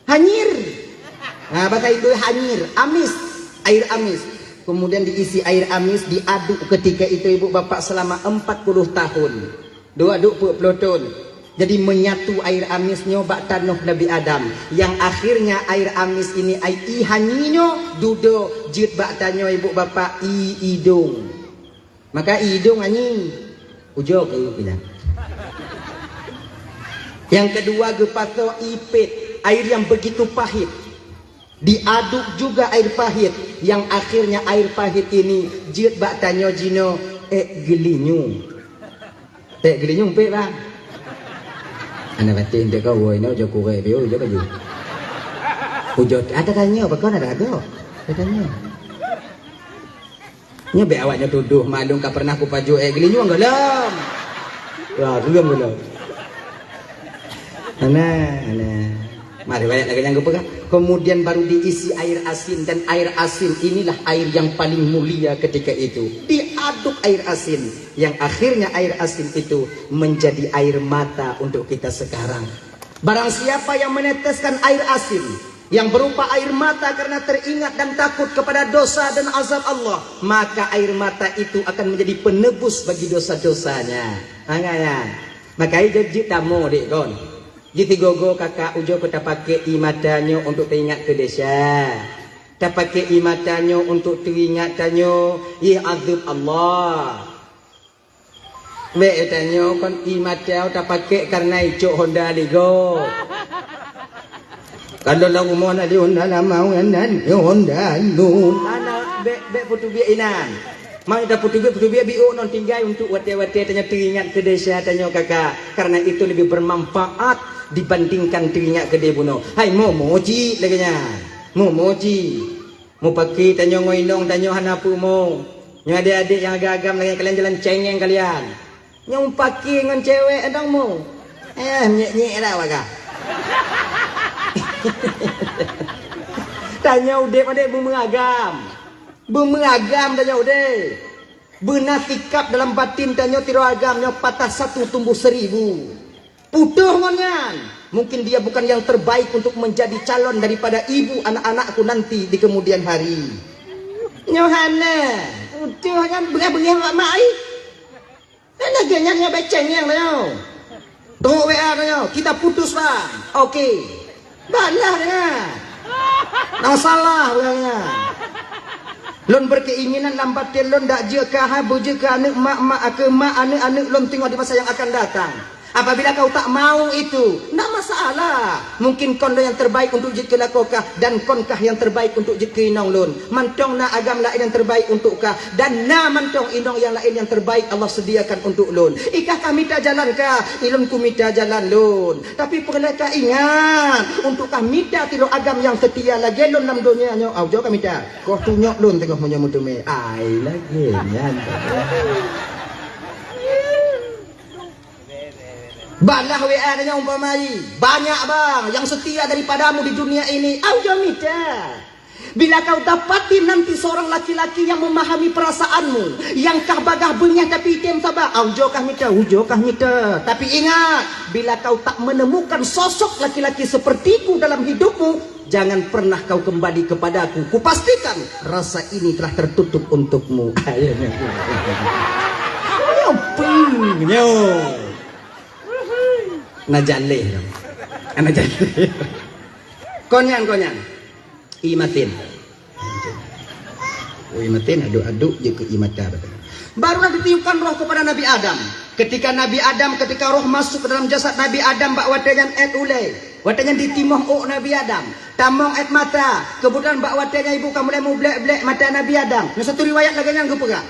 Hanyir. Nah, bahasa Indo hanyir, amis, air amis. Kemudian diisi air amis, diaduk ketika itu ibu bapak selama empat puluh tahun. Dua aduk peuet puluh tahun. Jadi menyatu air amis nyoe bak tanoh Nabi Adam. Yang akhirnya air amis ini, ai i hanyi nyoe dudoe jeuet bak tanyoe ibu bapak i idong. Maka idong hanyi, ujoe keu pinang. Yang kedua geupasoe i pet, air yang begitu pahit. Diaduk juga air pahit, yang akhirnya air pahit ini jeuet bak tanyoe jinoe ék geulinyueng. Ék geulinyueng pet, bang. Aneuk batin dek kau, woi, nyoe ujoe kurek, piôh ujoe kaju. Ujoe ada tanyoe, pakon ada agak. Ada tanyoe. Nyoe bèk awak nyoe tudoh, maklum ka pernah kupajoh èk geulinyueng gohlom. Wah, geulinyueng gohlom. Nah, nah. Mari riwayat lagèe nyang geupeugah. Kemudian baru diisi air asin, dan air asin inilah air yang paling mulia ketika itu. Diaduk air asin, yang akhirnya air asin itu menjadi air mata untuk kita sekarang. Barang siapa yang meneteskan air asin yang berupa air mata karena teringat dan takut kepada dosa dan azab Allah, maka air mata itu akan menjadi penebus bagi dosa-dosanya. Makanya, makanya jeuet-jeuet tamu dek kon. Jitigogo kakak ujoe keu tapakèk ie mata nyoe untuk teuingat keu desya. Tapakèk ie mata nyoe untuk teuingat tanyoe ie azeueb Allah. Bèk tanyoe kon ie mata tapakèk kareuna icok Honda Lego. Kalau lam rumoh na di Honda lama ngan na di Honda nu. Ana bèk, bèk peuteubiet inan. Mari tapeuteubiet-peuteubiet biôk ngon tinggai untuk watèe-watèe tanyoe teuingat keu desya tanyoe kakak. Karena itu lebih bermanfaat dibandingkan teuingat keu deh bunoe. Hai momo cit lagèe nyan. Momo cit. Mupaki tanyoe ngon inong tanyoe hana peumo. Nyoe adek-adek nyang agam-agam lagèe kalian jalan cengeng kalian. Nyoe mupaki ngon cewek dong mo. Eh, nyek-nyek dah bagah. Tanyoe udép adek beumeuragam. Beumeuragam tanyoe udép. Beuna sikap dalam batin tanyoe sidroe agam nyoe patah satu tumbuh seribu. Putôh ngon nyan, mungkin dia bukan yang terbaik untuk menjadi calon daripada ibu anak-anakku nanti di kemudian hari. Nyoe hana, putôh nyan beungéh-beungéh mak-mak ai. Kan lagèe nyan nyoe beceng nyang nyoe. Trok W A nyoe, kita putus bang. Oke. Balah nyan. Nang salah urang nyan. Lôn berkeinginan lam batin lôn dak jeuet keu hai beujeuet keu aneuk mak-mak keu mak aneuk-aneuk lôn teungoh di masa yang akan datang. Apabila kau tak mau itu, ndak masalah. Mungkin kon lôn yang terbaik untuk jeuet keu lakoe kah dan kon kah yang terbaik untuk jeuet keu inong lôn. Mantong na agam laén yang terbaik untuk kah dan na mantong inong yang laén yang terbaik Allah sediakan untuk lôn. Ikah kah mita jalan kah, ilôn kumita jalan lôn. Tapi peureulèe kah ingat, untuk kah mita sidroe agam nyang seutia lagèe lôn lam donya nyoe, au jok kah mita. Koh tunyok lôn teungoh meunyoe meuteumé. Ai lagèe nyan. Balah W A nyoe umpama ai. Banyak bang yang setia daripadamu di dunia ini. Au jok mita. Bila kau dapati nanti seorang laki-laki yang memahami perasaanmu, yang kah bagah beungéh tapi item saba, au jok kah mita, ujoe kah mita. Tapi ingat, bila kau tak menemukan sosok laki-laki sepertiku dalam hidupmu, jangan pernah kau kembali kepadaku. Kupastikan rasa ini telah tertutup untukmu. Ayo, nyoe. Nyoe peunyok. Na jaleh. Na jaleh. Kon nyan, kon nyan. Ie masin. Ie masin aduk-aduk jeuet keu ie mata. Barulah ditiupkan roh kepada Nabi Adam. Ketika Nabi Adam, ketika roh masuk ke dalam jasad Nabi Adam bak watèe nyan èt ulèe. Watèe nyan ditimoh ôk Nabi Adam. Tamong èt mata. Kebetulan bak watèe nyan ibu ka mulai mublek-blek mata Nabi Adam. Nyoe satu riwayat lagèe nyan geupeugah.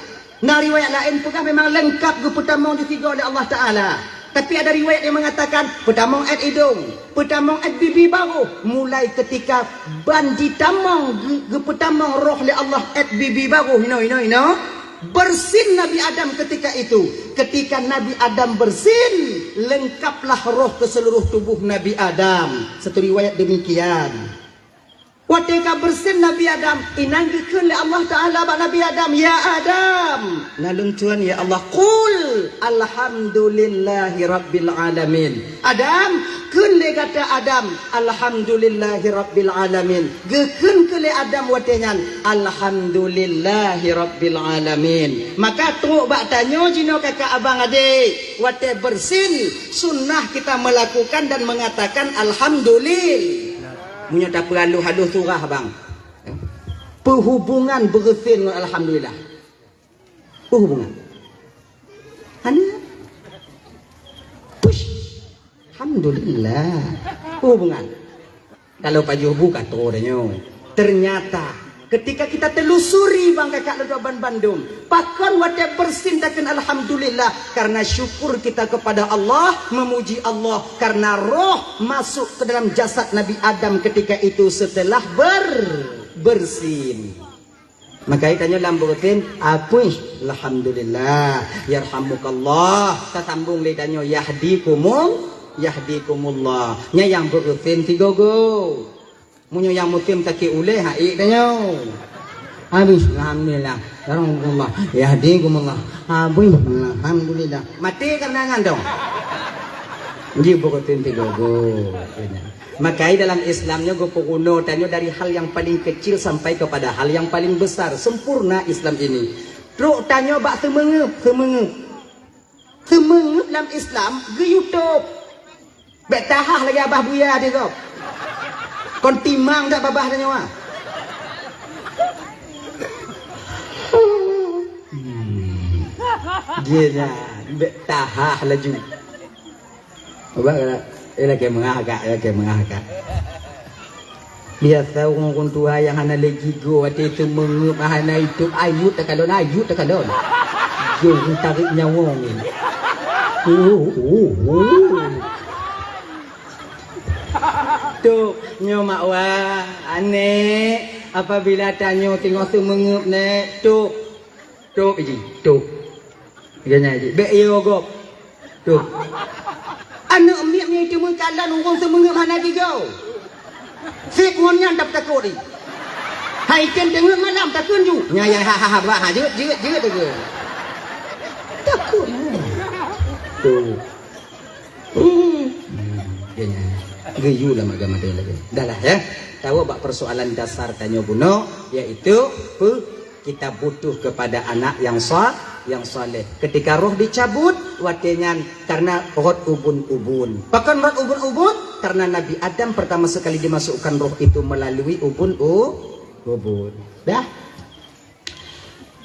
Na riwayat laén peugah memang leungkap geupeutamong di tiga oleh Allah Taala. Tapi ada riwayat yang mengatakan peutamong èt idong, peutamong èt bibi baroh. Mulai ketika ban jitamong ge-, geupeutamong roh lé Allah èt bibi baroh inoe, inoe, inoe, bersin Nabi Adam ketika itu. Ketika Nabi Adam bersin, leungkaplah roh ke seluruh tubuh Nabi Adam. Satu riwayat demikian. Watèe ka bersin Nabi Adam, inan geukheun lé Allah Taala bak Nabi Adam, "Ya Adam." "Na lôn tuan, ya Allah." "Qul alhamdulillahi rabbil alamin." "Adam, kheun lé gata Adam, alhamdulillahi rabbil alamin." Geukheun keu lé Adam watèe nyan, "Alhamdulillahi rabbil alamin." Maka trok bak tanyoe jinoe kakak abang adek, watèe bersin, sunnah kita melakukan dan mengatakan alhamdulillah. Meunyoe tapeuhalôh-halôh surah bang. Peuhubungan beureusin ngon alhamdulillah. Peuhubungan. Hana. Push. Alhamdulillah. Peuhubungan. Kalau pajoh bu ka troh tanyoe. Ternyata ketika kita telusuri bang kakak lôn ban bandum, pakon watèe bersin takheun alhamdulillah karena syukur kita kepada Allah, memuji Allah karena roh masuk ke dalam jasad Nabi Adam ketika itu setelah ber-, bersin. Maka tanyoe lam beurutin, apuih, alhamdulillah, yarhamukallah. Tasambong lé tanyoe, yahdikumul, yahdikumullah. Nyan nyang beurutin sigoe-goe. Meunyoe nyang mutem sakét ulèe, ha, ék tanyoe. Habis, alhamdulillah. Yarhamukumullah, yahdikumullah. Habis, alhamdulillah. Maté kareuna nyan dong. Ji beurutin sigoe-goe. Maka dalam Islam nyoe geupeurunoe tanyoe dari hal yang paling kecil sampai kepada hal yang paling besar. Sempurna Islam ini. Trok tanyoe bak seumeungeup, seumeungeup. Seumeungeup lam Islam geuyue tôb. Bèk tahah lagèe Abah Buya di gob. Kon timang dak babah tanyoe, ah. Hmm. Dia nyan, bèk tahah laju. Ubak kata, "Eh, lakèe meungah, Kak, lakèe meungah, Kak." Biasa ureueng-ureueng tuha nyang hana lé jigoe, watèe seumeungeup, hana itôb, ayut takalon, ayut takalon. Jeuet tarék nyawöng. Uh, uh, uh. Tôb, nyoe mak wa, aneuk, apabila tanyoe teungoh seumeungeup, Nek, tôb. Tôb, Iji, tôb. Geuhnyan, Iji. Bèk yo gob. Tôb. Aneuk miet nyoe teumeukalon ureueng seumeungeup hana jigoe. Sép ngon nyan dap takot, Iji. Hai tem teungeut malam takheun ju. Nya, ya, ha, ha, ha, bah, ha, jeuet, jeuet, jeuet, jeuet. Takot. Tôb. Hmm. Geuhnyan. Geuyue lam agama tanyoe lagèe. Dah lah, ya. Tawoe bak persoalan dasar tanyoe bunoe, yaitu pe-, kita butuh kepada anak yang sa-, yang saleh. Ketika roh dicabut, watèe nyan karena rot ubun-ubun. Pakon rot ubun-ubun? Karena Nabi Adam pertama sekali dimasukkan roh itu melalui ubun-u-, ubun. Dah?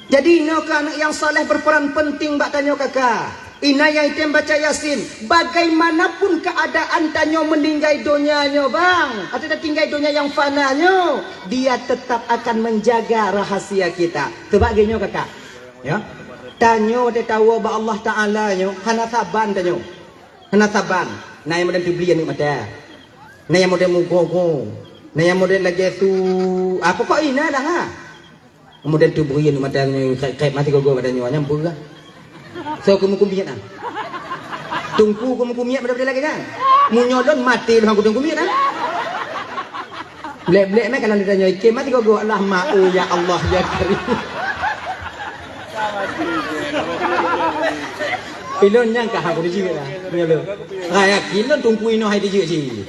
Jadi, inoe keuh aneuk nyang saleh berperan penting bak tanyoe, kakak. Inan nyang item baca Yasin, bagaimanapun keadaan tanyoe meuninggai donya nyoe, bang, atau tatinggai donya nyang fana nyoe, dia tetap akan menjaga rahasia kita. Seubab lagèe nyoe, kakak. Ya. Tanyoe watèe tawoe bak Allah Taala nyoe, hana saban tanyoe. Hana saban. Na nyang model teublieng aneuk mata. Na nyang model mugo-go. Na nyang model lagèe su, ah, pokok inan dah, ha. Kemudian tu beri aneuk mata nyoe, kait-kait mati gogo pada nyoe, nyang peugah. So, kamu kumiet ah. Teungku kamu kumiet pada-pada lagèe nyan. Meunyoe lôn maté lôn aku teungku miet ah. Blek-blek meh kalau ditanyoe iké mati gogo, Allah, ma, oh, ya Allah, ya Karim. Ilôn nyang ka aku dijeuet lah. Meunyoe lôn. Raya kilôn teungku inoe hai dijeuet cit.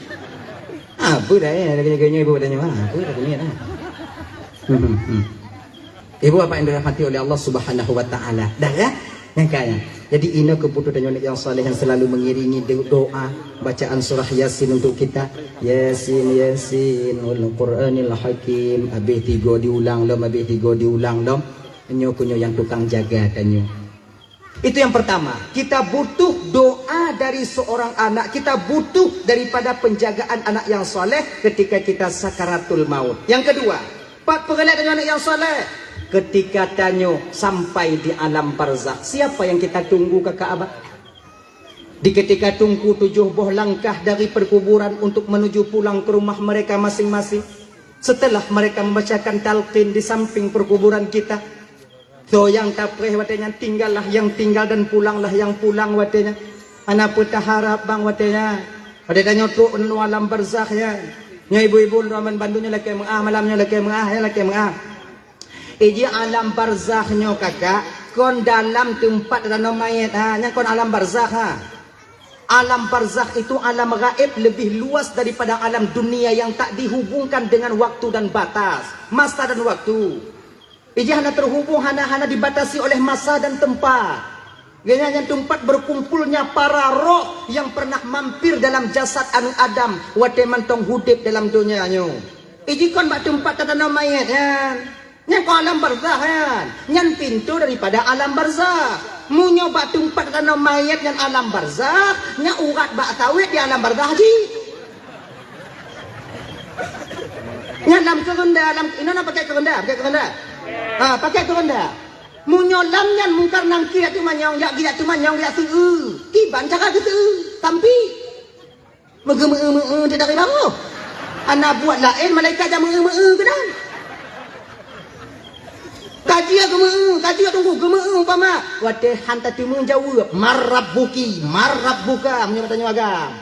Apa dah, eh, lagèe-lagèe nyoe ibu pada nyoe, apa dah kumiet ah. Hmm, hmm, hmm. Ibu bapak yang dirahmati oleh Allah Subhanahu wa Ta'ala. Dah, ya? Nyang kaya. Jadi, inoe keuh butuh tanyoe aneuk nyang saleh nyang selalu mengiringi do-, doa bacaan surah Yasin untuk kita. Yasin, Yasin, wal Qur'anil Hakim. Habéh tiga diulang lom, habéh tiga diulang lom. Nyoe keuh nyoe nyang tukang jaga tanyoe. Itu yang pertama, kita butuh doa dari seorang anak, kita butuh daripada penjagaan anak yang saleh ketika kita sakaratul maut. Yang kedua, pat peureulèe tanyoe aneuk nyang saleh? Ketika tanyoe sampai di alam barzakh, siapa yang kita tunggu, kakak abah? Di ketika teungku tujoh boh langkah dari perkuburan untuk menuju pulang ke rumah mereka masing-masing, setelah mereka membacakan talqin di samping perkuburan kita, so nyang tapreh watèe nyan, tinggallah yang tinggal dan pulanglah yang pulang watèe nyan. Hana peue taharap bang watèe nyan. Watèe tanyoe trok u alam barzakh nyan. Nyoe ibu-ibu, lôn ramen bandum nyoe lakèe meu'ah, malam nyoe lakèe meu'ah, ya lakèe meu'ah. Iji alam barzakh nyoe kakak, kon dalam teumpat tatanom manyét ha, nyan kon alam barzakh ha. Alam barzakh itu alam gaib lebih luas daripada alam dunia yang tak dihubungkan dengan waktu dan batas, masa dan waktu. Ija hana terhubung, hana, hana dibatasi oleh masa dan tempat. Geuhnyan nyan teumpat berkumpulnya para roh yang pernah mampir dalam jasad aneuk Adam watèe mantong udép dalam donya nyoe. Iji kon bak teumpat tatanom manyét nyan. Nyan kon alam barzakh nyan. Nyan pintoe daripada alam barzakh. Meunyoe bak teumpat tatanom manyét nyan alam barzakh, nyan urat bak sawét di alam barzakh jih. Nyan lam keurenda, lam, inoe na pakai keurenda, pakai keurenda. Ha, pakai keurenda. Meunyoe lam nyan Mungkar Nangkir jak teumanyong, jak, jak teumanyong, jak seu-eu. Kiban cara geuseu-eu. Tampi. Meugeumeu-eu-meu-eu teuh dari baroh. Hana buet laén, malaikat jak meu-eu-meu-eu keunan. Ka jeuet geumeu-eu, ka jeuet teungku, geumeu-eu umpama. Watée han tateumé jaweueb, "Man rabbuki, man rabbuka," meunyoe tanyoe agam.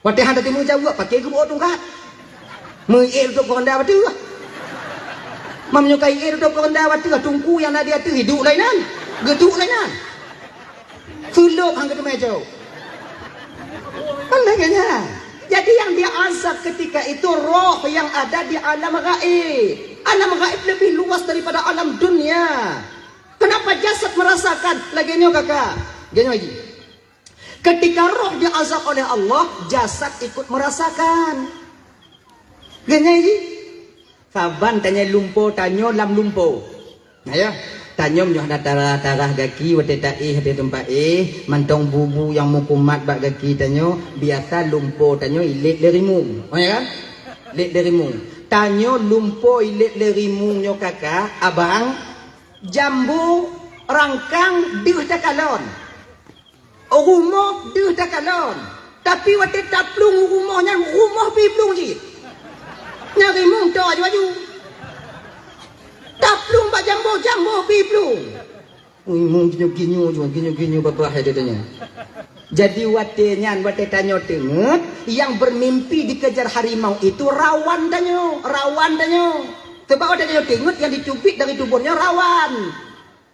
Watée han tateumé jaweueb, paké geuboh tungkat. Meuié tutup keureunda bateuh. Meunyoe ka ié tutup keureunda bateuh, teungku nyang na di ateueh, iduek lainan. Geuduek lainan. Seulop han geuteumé jaweueb. Kan lagée nyan. Jadi yang diazab ketika itu roh yang ada di alam gaib. Alam gaib lebih luas daripada alam dunia. Kenapa jasad merasakan? Lagée nyoe kakak. Lagée nyoe lagi. Ketika roh diazab oleh Allah, jasad ikut merasakan. Lagée nyoe lagi. Saban tanyoe lumpo, tanyoe lam lumpo. Nah, ya. Tanyoe meunyoe hana tarah-tarah gaki watée taéh di teumpat éh, mantong bu-bu nyang meukumat bak gaki tanyoe, biasa lumpo tanyoe ilét lé rimueng. Oh, ya kan? Lét lé rimueng. Tanyoe lumpo ilét lé rimueng nyoe kakak, abang, jambo, rangkang, deuh takalon. Rumoh deuh takalon, tapi watée taplueng rumoh nyan, rumoh pih plueng cit. Nyang rimueng toe aju-aju. Taplueng bak jambo, jambo pih plueng. Rimueng ginyoe-ginyoe jua, ginyoe-ginyoe babah ya tanyoe. Jadi watée nyan, watée tanyoe teungeut, yang bermimpi dikejar harimau itu rawan tanyoe, rawan tanyoe. Sebab watée tanyoe teungeut, yang dicubit dari tuboh nyoe rawan.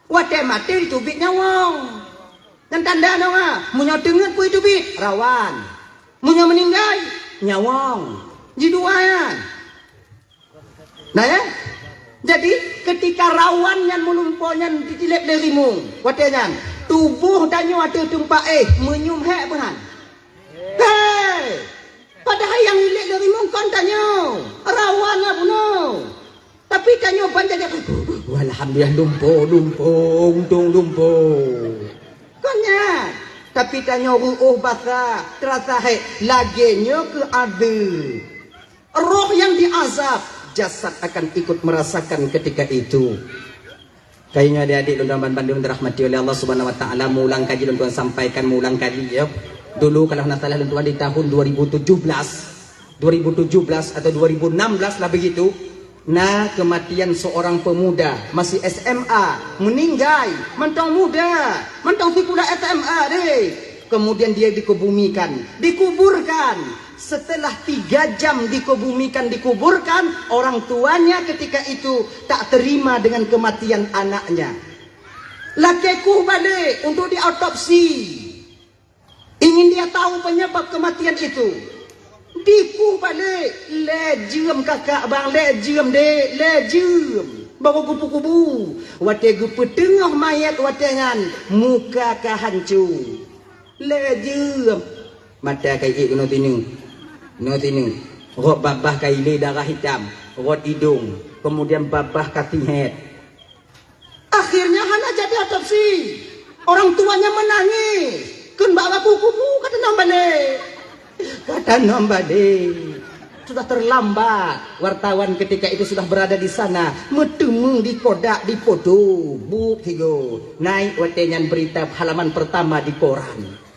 Watée maté jiteubiet nyawöng. Nyan tanda nyoe, ha, meunyoe teungeut peue jiteubiet, rawan. Meunyoe meuninggai, nyawöng. Jidua nyan. Nah, ya? Jadi, ketika rawan nyan meulumpo nyan jitilép lé rimueng, watée nyan, tuboh tanyoe ateueh teumpat éh, meunyum hék beuhan. Hei! Padahai nyang ilét lé rimueng kon tanyoe, rawan na bunoe. Tapi tanyoe ban jajan, "Alhamdulillah, lumpo, lumpo, untông lumpo." Kon nyan. Tapi tanyoe reuôh basah, teurasa hék, lagée nyoe keuh azeub. Roh yang diazab, jasad akan ikut merasakan ketika itu. Kayunyoe adik-adik lôn tuan bandum dirahmati oleh Allah Subhanahu wa Taala, meulang kaji lôn tuan sampaikan, meulang kaji, ya. Dulu kalau hana salah lôn tuan di tahun dua ribu tujuh belas, dua ribu tujuh belas atau dua ribu enam belas lah begitu, na kematian seorang pemuda masih S M A, meninggai, mantong muda, mantong sikula S M A deh. Kemudian dia dikebumikan, dikuburkan. Setelah tiga jam dikebumikan, dikuburkan, orang tuanya ketika itu tak terima dengan kematian anaknya. Lakée kueh balek untuk diotopsi. Ingin dia tahu penyebab kematian itu. Dikueh balek, lhée jeuem kakak bang, lhée jeuem dek, lhée jeuem. Baru kupu-kubu. Watée geupeuteungoh manyét watée nyan, muka ka hanco. Lhée jeuem. Mata ka iék keunoe sineuk. Keunoe sineuk. Rot babah ka ilée darah hitam. Rot idong. Kemudian babah ka sihét. Akhirnya hana jadi otopsi. Orang tuanya menangis. Kheun bak baku kubu ka tanom balek. Ka tanom balek. Sudah terlambat. Wartawan ketika itu sudah berada di sana. Meuteumé di kodak, di foto. Buet sigoe. Naik watée nyan berita halaman pertama di koran.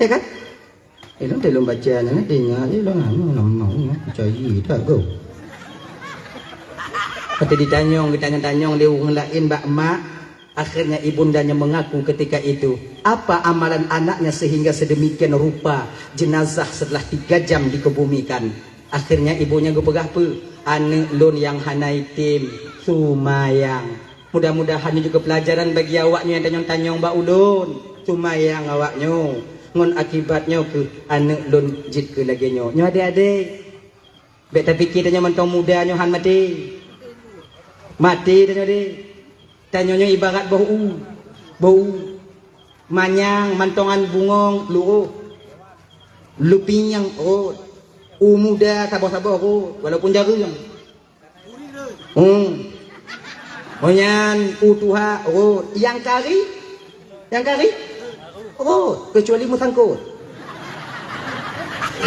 Ya kan? Eh, lôn teuh lôn baca nyan, teuingat je lôn anu, lôn mau, percaya tak kau? Kata ditanyong, ditanyong-tanyong lé ureueng laén bak mak, akhirnya ibundanya mengaku ketika itu, apa amalan anaknya sehingga sedemikian rupa jenazah setelah tiga jam dikebumikan. Akhirnya ibunya geupeugah peue? Aneuëk lôn nyang hana item, seumayang. Mudah-mudahan nyoe juga pelajaran bagi awaknyoe nyang tanyong-tanyong bak ulôn. Seumayang awaknyoe. Ngon akibat nyoe keuh aneuëk lôn jeuet keu lagée nyoe. Nyoe adék-adék. Bék tapike tanyoe mantong muda nyoe han maté. Maté tanyoe deh. Tanyoe nyoe ibarat boh u. Boh u. Manyang mantongan bungong luroh. Lupiang rot. U muda saboh-saboh rot. Walaupun jareueng. Hmm. Oh nyan u tuha rot. Nyang kari? Nyang kari? Rot. Kecuali meusangkot.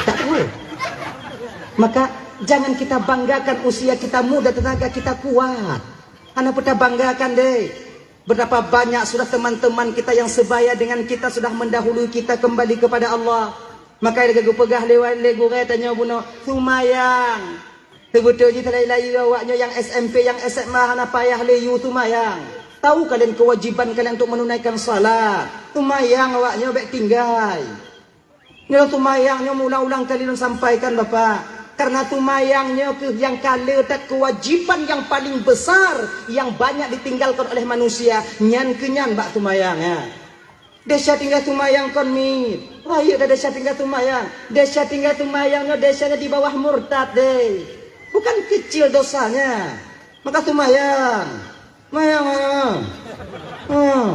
Tak rot. Maka jangan kita banggakan usia kita muda, tenaga kita kuat. Hana peue tabanggakan deh. Betapa banyak sudah teman-teman kita yang sebaya dengan kita sudah mendahului kita kembali kepada Allah. Maka lagée geupeugah lé, lé gurée tanyoe bunoe, seumayang. Teubeutôi jih teulai-lai awaknyoe nyang S M P, nyang S M A hana payah lé yue seumayang. Tahu kalian kewajiban kalian untuk menunaikan salat. Seumayang awaknyoe bék tinggai. Nyoe seumayang nyoe meuulang-ulang kali lôn sampaikan, Bapak. Karena seumayang nyoe keuh nyang ka le that kewajiban yang paling besar yang banyak ditinggalkan oleh manusia. Nyan keuh nyan bak seumayang, ya. Desya tinggai seumayang kon miet. Rayeuk dah desya tinggai seumayang. Desya tinggai seumayang nyoe desya nyoe di bawah murtad deh. Bukan kecil dosanya. Maka seumayang. Seumayang, seumayang. Hmm.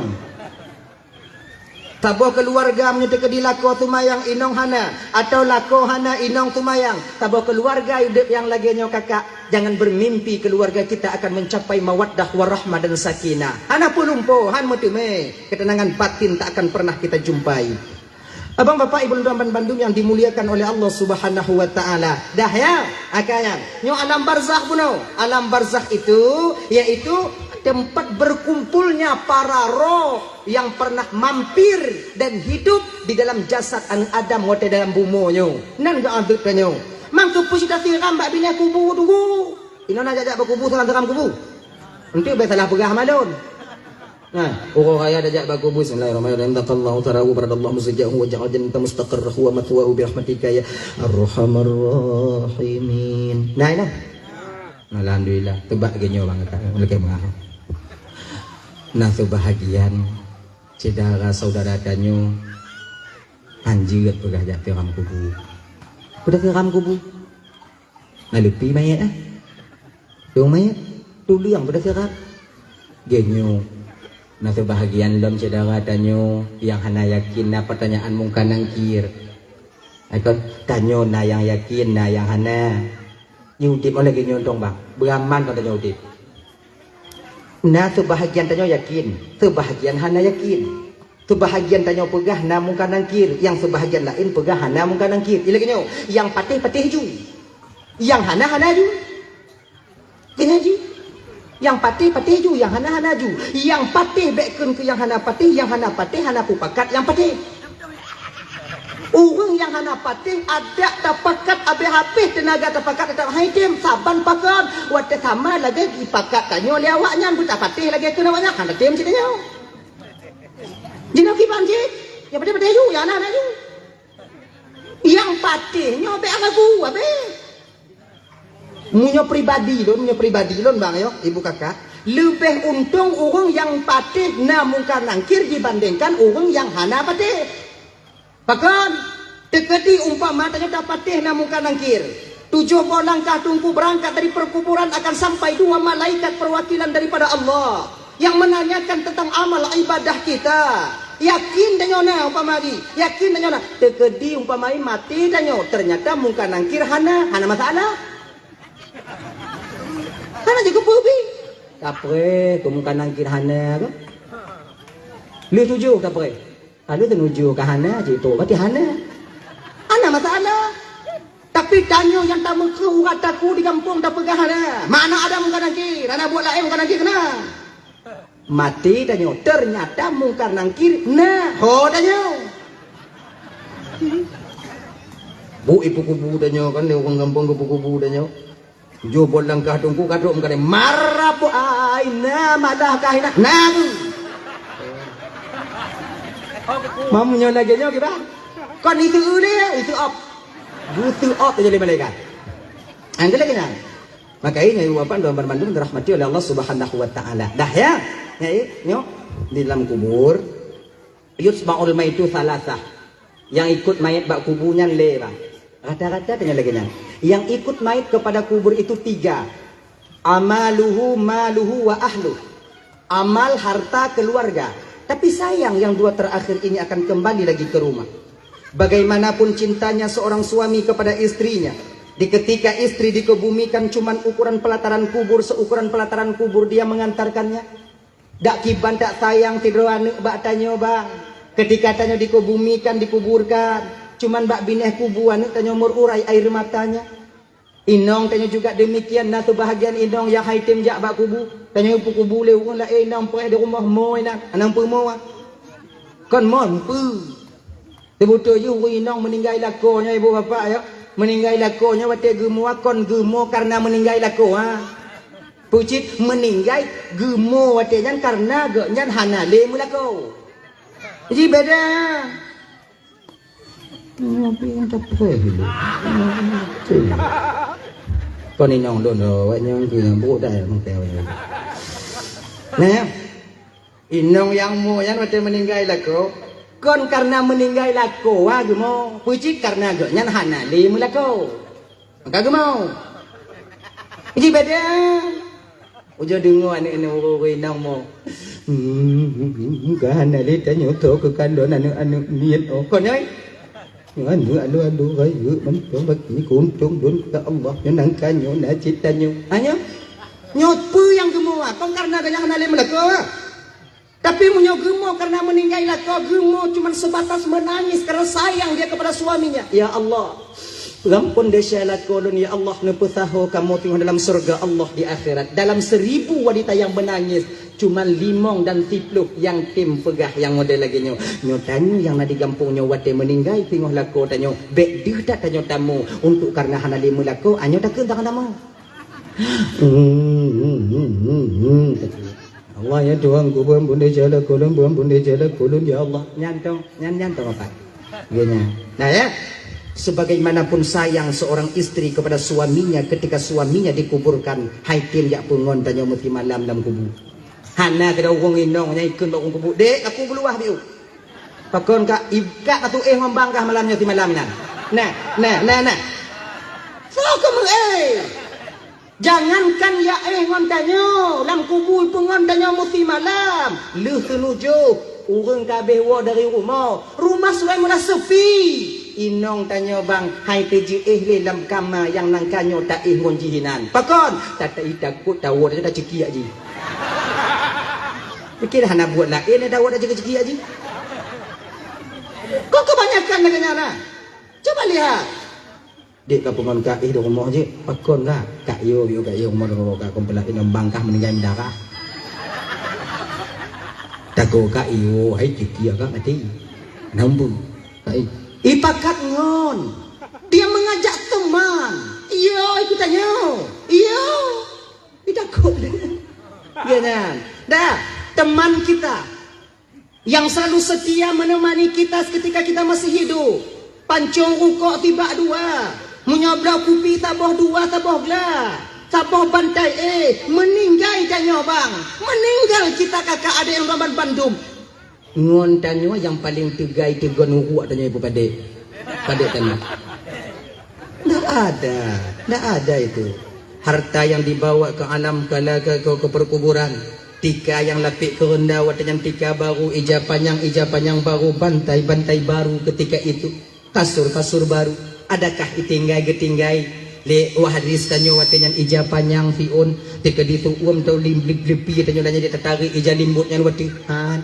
Saboh keuluwarga meunyoe teukeudi lakoe seumayang inong hana, atawa lakoe hana inong seumayang, saboh keuluwarga udeb nyang lagée nyoe kakak, jangan bermimpi keuluwarga kita akan mencapai mawaddah warahmah dan sakinah. Hana peulumpo, han meuteumé, ketenangan batin tak akan pernah kita jumpai. Abang, bapak, ibu, dan bandum yang dimuliakan oleh Allah Subhanahu wa Ta'ala. Dah ya, akayang. Nyoe alam barzakh bunoe. Alam barzakh itu yaitu tempat berkumpulnya para roh yang pernah mampir dan hidup di dalam jasad aneuk Adam watée dalam bumoe nyoe. Nan geuadeueb tanyoe. Mangkeupeu cit tasiram bak binéh kubu tunggu. Inoe na jak-jak bak kubu, salam-salam kubu. Enteuk bèk salah peugah malon. Nah, uroe raya tajak bak kubu, bismillahirrahmanirrahim. Taqallahu tarahu, baradallahu musajjahu wa ja'al jannata mustaqarrahu wa mathwahu bi rahmatika ya arhamar rahimin. Nah, nah. Alhamdulillah, teubak geuh nyoe bang kata. Lakèe meu'ah. Nah, seubahagian syedara saudara tanyoe hanjeuet peugah jak siram kubu. Peugah siram kubu. Naleupi manyét, eh. Dong manyét, tuleueng pada sirat. Geunyoe, na seubahagian lom syedara tanyoe nyang hana yakin na peutanyaan Mungkar Nangkir. Aikon, tanyoe na nyang yakin, na nyang hana. Nyoe udeb oleh geunyoe dong bang, beuraman kon tanyoe udeb. Na seubahagian tanyoe yakin, seubahagian hana yakin. Seubahagian tanyoe peugah na Mungkar Nangkir, nyang seubahagian laén peugah hana Mungkar Nangkir. Ilée geunyoe, nyang patéh-patéh ju. Nyang hana-hana ju. Keuneuk ji. Nyang patéh-patéh ju, nyang hana-hana ju. Nyang patéh bèk kheun keu nyang hana patéh, nyang hana patéh hana peupakat nyang patéh. Ureuëng nyang hana patéh adak tapakat abéh-abéh teunaga tapakat teutap hai tem saban pakon watée sama lagée jipakat tanyoe lé awaknyan beutapatéh lagée kheun awaknyan hana tem cit tanyoe. Jinoe kiban cit, nyang patéh-patéh ju, nyang hana-hana ju. Nyang patéh nyoe bèk ragu abéh. Meunyoe pribadi lôn, meunyoe pribadi lôn bang yo, ibu kakak, leubeh untông ureuëng nyang patéh na Mungkar Nangkir dibandingkan ureuëng nyang hana patéh. Pakon? Teukeudi umpama tanyoe tapatéh na Mungkar Nangkir, tujoh boh langkah teungku beurangkat dari peukuburan akan sampai dua malaikat peuwakilan daripada Allah. Yang menanyakan tentang amal ibadah kita. Yakin tanyoe na umpama jih, yakin tanyoe na. Teukeudi umpama maté tanyoe, ternyata Mungkar Nangkir hana, hana masalah. Hana jeuet keupeue pih. Kapreh, keu Mungkar Nangkir hana keuh. Lheueh tujoh kapreh. Kalau teunujoh ka hana, cit tu berarti hana. Hana masalah. Tapi tanyoe nyang tameukeuh urat taku di gampông tapeugah hana. Mana ada Mungkar Nangkir, hana buet laén Mungkar Nangkir keunan. Maté tanyoe, ternyata Mungkar Nangkir na ho tanyoe. Bu ipeukubu tanyoe kan, lé ureuëng gampông geupeukubu tanyoe. Jôh buet langkah teungku ka trok meukané, "Marab aina malah kahina." Nah, bu. Mamu nyoe lagée nyoe kiban. Kon itu ulée, itu op. Butuh op jadi malaikat. Angkat lagi nah. Maka ini ibu bapak dan bandum dirahmati oleh Allah Subhanahu wa taala. Dah ya? Ya, nyoe di dalam kubur. Yutba'ul maitu salasah. Yang ikut mayat bak kubu nyan lé bang. Rata-rata tanya lagi nyan. Yang ikut mayat kepada kubur itu tiga. Amaluhu, maluhu, wa ahluh. Amal, harta, keluarga. Tapi sayang yang dua terakhir ini akan kembali lagi ke rumah. Bagaimanapun cintanya seorang suami kepada istrinya, di ketika istri dikebumikan cuman ukuran pelataran kubur, seukuran pelataran kubur dia mengantarkannya. Dak kiban tak sayang sidroe aneuëk bak tanyoe bang. Ketika tanyoe dikebumikan, dikuburkan, cuman bak binéh kubu aneuëk tanyoe meururai air matanya. Inong tanyoe juga demikian, na seubahagian inong nyang hai tem jak bak kubu. Tanyoe peukubu lé ureuëng laén inong preh di rumoh moe na, anang peumoe. Kon mon peu. Teubeutôi jih ureuëng inong meuninggai lakoe nyoe ibu bapak ya. Meuninggai lakoe nyoe watée geumo kon geumo kareuna meuninggai lakoe, ha. Peucit meuninggai geumo watée nyan kareuna gobnyan hana lé meulakoe. Ji beda. Kon inong lôn, awak nyang keu nyang brok dah nyang teuh. Nah, inong nyang mo nyan watée meuninggai lakoe, kon kareuna meuninggai lakoe wa geumo, peucit kareuna gobnyan hana lé meulakoe. Maka geumo. Ji beda. Ujoe deungoe aneuk-aneuk ureueng inong mo. Hmm, ka hana lé tanyoe tho keu kalon aneuk-aneuk miet oh. Kon nyoe? Aneuk alu-alu rayeuk mantong bak ni kuntong don ka Allah. Nyoe nangka nyoe na cit tanyoe. Ha nyoe? Nyoe peue nyang geumo ah? Kon kareuna gobnyan hana lé meulakoe. Tapi meunyoe geumo kareuna meuninggai lakoe, geumo cuma sebatas menangis karena sayang dia kepada suaminya. Ya Allah, lampun desya lakoe lôn, ya Allah, neupeusaho kamoe teungoh dalam syurga Allah di akhirat. Dalam seribu wanita yang menangis, cuma limong dan siploh yang tem peugah nyang model lagée nyoe. Nyoe tanyoe nyang na di gampông nyoe watée meuninggai teungoh lakoe tanyoe, bék deuh that tanyoe tamu untuk kareuna hana lé meulakoe, anyoe takheun tangan tamu. Allah ya Tuhan ku, beuampun desya lakoe lôn, beuampun desya lakoe lôn ya Allah. Nyan tong, nyan, nyan tong apat. Geuh nyan. Nah ya, sebagaimanapun sayang seorang istri kepada suaminya ketika suaminya dikuburkan, hai tem jak peue ngon tanyoe meusimalam lam kubu. Hana keudroe ureueng inong nyang ikheun bak ureueng kubu, "Dek, aku beuluwah biu." Pakon ka, i-, ka atu éh ngon bangkah malam nyoe simalam nyan. Nah, nah, nah, nah. Soe keuh meuéh? Jangankan ya éh ngon tanyoe, lam kubu peue ngon tanyoe meusimalam. Lheueh seunujoh, ureueng ka abéh woe dari rumoh. Rumoh sulai meulah seupi. Inong tanyoe bang, hai teujeuéh lé lam kama nyang nangka nyoe taéh ngon jih inan. Pakon? Tatai takot tawoe tanyoe tacekiak jih. Pikir hana buet laén, dah wada jaga ceukiak jih. Kok kebanyakan lagée nyan na? Coba lihat. Dek ka peungon ka éh di rumoh jih, pakon ka? Kak yo, yo kak yo, rumoh rumoh ka kumpul lagi nang bangkah meuninggai mendarah. Tago kak yo, hai ceukiak ka mati. Nambu. Hai. Ipakat ngon. Dia mengajak teman. Iyo, ikut tanya. Iyo. Ih, takot. Ya kan? Dah, teman kita yang selalu setia menemani kita ketika kita masih hidup. Pancong rukok tibak dua. Meunyoe bloe kupi saboh dua, saboh gla. Saboh bantai éh, meuninggai tanyoe bang. Meuninggai kita kakak adék nyang raban bandum. Ngon tanyoe nyang paleng teugai teugon uruek tanyoe ibu padé. Padé tanyoe. Ndak ada, ndak ada itu. Harta yang dibawa ke alam kala ke, ke, ke perkuburan. Tika nyang lapék keureunda watée nyan tika baru, ija panyang, ija panyang baru, bantai, bantai baru ketika itu. Kasur, kasur baru. Adakah itinggai geutinggai lé waris tanyoe watée nyan ija panyang siôn, teukeudi tuom tau lim-, lip-, lipi tanyoe dan jadi tatarék ija limbot nyan watée? Han.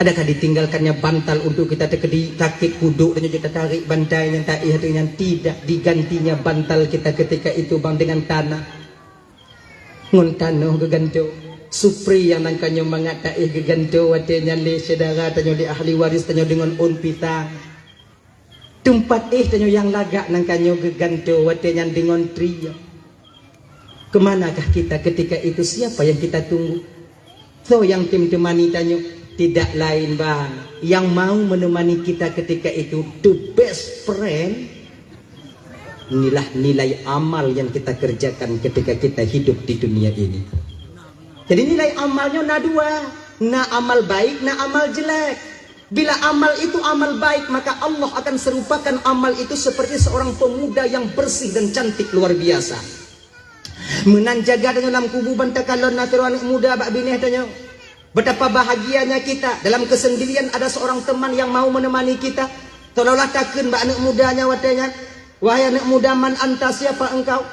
Adakah ditinggalkannya bantal untuk kita teukeudi sakét kudok dan juga tatarék bantai nyang taéh ateueh nyan? Tidak, digantinya bantal kita ketika itu bang dengan tanah. Ngon tanoh geugantoe. Supri nyang nangka nyoe mangat taéh geugantoe watée nyan lé syedara tanyoe, lé ahli waris tanyoe deungon ôn pisang. Teumpat éh tanyoe nyang lagak nangka nyoe geugantoe watée nyan deungon trie. Keumanakah kita ketika itu? Siapa yang kita tunggu? Soe nyang tem teumani tanyoe? Tidak lain bang, yang mau menemani kita ketika itu, the best friend. Inilah nilai amal yang kita kerjakan ketika kita hidup di dunia ini. Jadi nilai amal nyoe na dua, na amal baik, na amal jelek. Bila amal itu amal baik, maka Allah akan serupakan amal itu seperti seorang pemuda yang bersih dan cantik luar biasa. Meunan jaga tanyoe lam kubu ban takalon na sidroe aneuëk muda bak binéh tanyoe. Betapa bahagianya kita, dalam kesendirian ada seorang teman yang mau menemani kita. Seolah-olah takheun bak aneuëk muda nyan watée nyan, "Wahai aneuëk muda, man anta, siapa engkau?"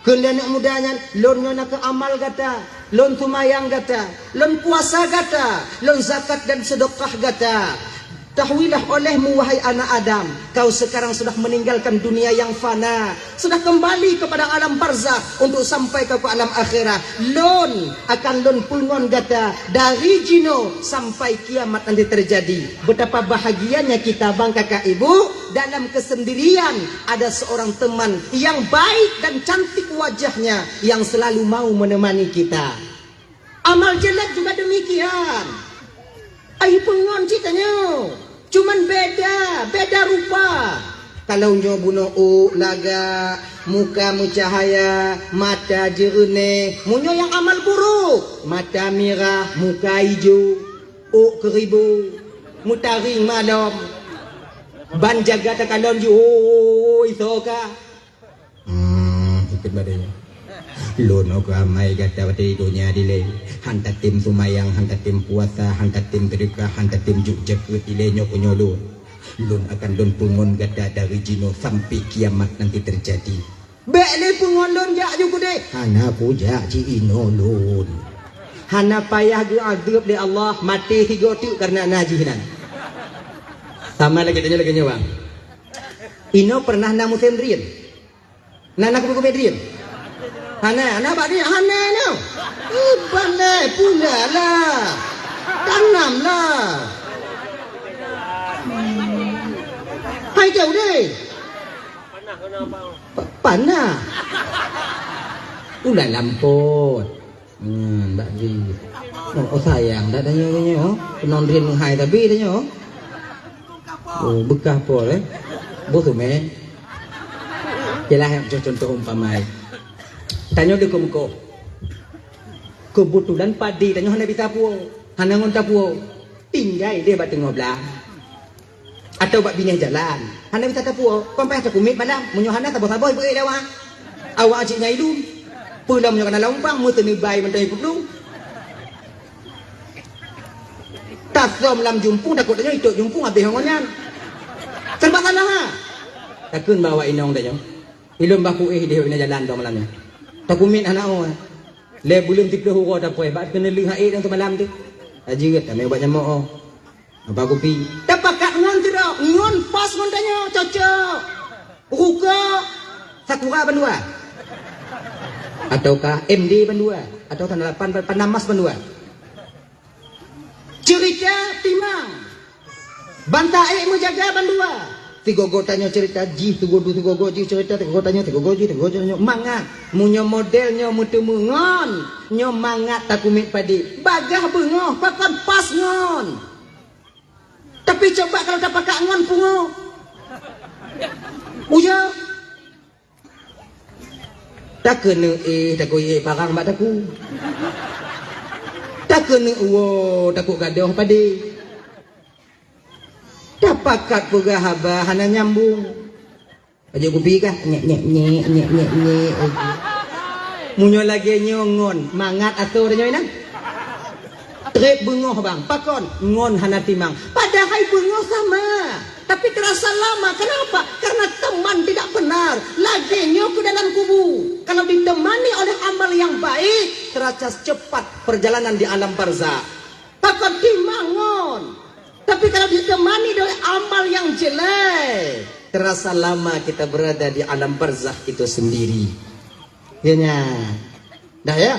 Kheun lé aneuëk muda nyan, "Lôn nyoe nakeuh amal gata, lôn seumayang gata, lôn puasa gata, lôn zakat dan sedekah gata." Ketahuilah olehmu, wahai anak Adam, kau sekarang sudah meninggalkan dunia yang fana, sudah kembali kepada alam barzakh untuk sampai kau ke alam akhirat. Lôn akan lôn peungon gata dari jinoe sampai kiamat nanti terjadi. Betapa bahagianya kita, bang, kakak, ibu, dalam kesendirian ada seorang teman yang baik dan cantik wajahnya yang selalu mau menemani kita. Amal jelek juga demikian. Ai peungon cit tanyoe. Cuman beda, beda rupa. Kalau nyoe bunoe ôk lagak, muka meucahaya, mata jeureunéh. Meunyoe nyang amal buruk, mata mirah, muka ijo, ôk keuribu, meutaring malom. Ban jaga takalon jih, oi, soe ka? Hmm, ikut badannya. Lôn keu amai gata watée donya dilée. Han tatem sumayang, han tatem puasa, han tatem sedekah, han tatem juk jakeuet ilée nyoe keu nyoe lôn. Lôn akan lôn peungon gata dari jinoe sampai kiamat nanti terjadi. Bék lé peungon lôn jak ju keudeh. Hana kujak ci inoe lôn. Hana payah geuadeueb lé Allah, maté sigoe teuk kareuna na jih nan. Sama lagée tanyoe lagée nyoe, bang. Inoe pernah na musém drien? Na, na keumiet-keumiet drien? Hana, na bak drien? Hana na. Iban lé, pula lah. Tanam lah. Hai jauh deh. Pa-, panah. Ulah lampot. Hmm, bak di. Oh, oh, sayang dak tanyoe, tanyoe, oh. Keunong drien meuhai tabi tanyoe. Oh, beukah pol, eh. Boh tu, men. Jeulaih, eh, contoh umpama. Tanyoe di mukoh. Keubeutulan padé tanyoe hana bisa puwoe. Hana ngon tapuwoe. Tinggai deh bak teungoh blang. Atau bak binéh jalan. Hana bisa tapuwoe, kon payah takumiet malam. Meunyoe hana, saboh-saboh ibu eh lewat. Awak cit nyai lom. Peue lom nyoe kana laumpang, meuteuneubai mantong ibu lom. Tasom lam jumpung, takot tanyoe itok jumpung habéh ngon nyan. Serba salah, ha? Takheun bak awak inong tanyoe. Ilom baku eh deh bina jalan dong malam nyoe. Takumiet hana oh. Lé buleuen siplôh uroe tapoh, bak keuneulheueh hai dong semalam tu. Tajeuet tamé ubat nyamok oh. Apa kupi? Tapakat ngon sidroe, ngon pas ngon tanyoe, cocok. Rukok, Sakura bandua. Ataukah M D bandua. Ataukah delapan, Panamas bandua. Cerita timang. Banta ék meujaga bandua. Tigogo tanyoe cerita jih, tigogo, tigogo jih cerita, tigogo tanyoe, tigogo jih, tigogo tanyoe. Mangat. Meunyoe model nyoe meuteumé ngon, nyoe mangat takumiet padé. Bagah beungoh, pakon pas ngon. Tapi coba kalau tapakat ngon pungo. Uya. Takeuneuk éh, takot éh parang bak takue. Takeuneuk uwoe, takot gadoh padé. Tapakat peugah haba hana nyambung. Pajôh kupi kah? Nyek, nyek, nyek, nyek, nyek, nyek. Meunyoe lagée nyoe ngon, mangat asoe tanyoe nyan. Treb beungoh bang, pakon? Ngon hana timang. Padahai beungoh sama, tapi terasa lama. Kenapa? Karena teman tidak benar. Lagée nyoe keu dalam kubu. Kalau ditemani oleh amal yang baik, terasa cepat perjalanan di alam barzakh. Pakon timang ngon. Tapi kalau ditemani oleh amal yang jelek, terasa lama kita berada di alam barzakh itu sendiri. Ya nya. Dah ya?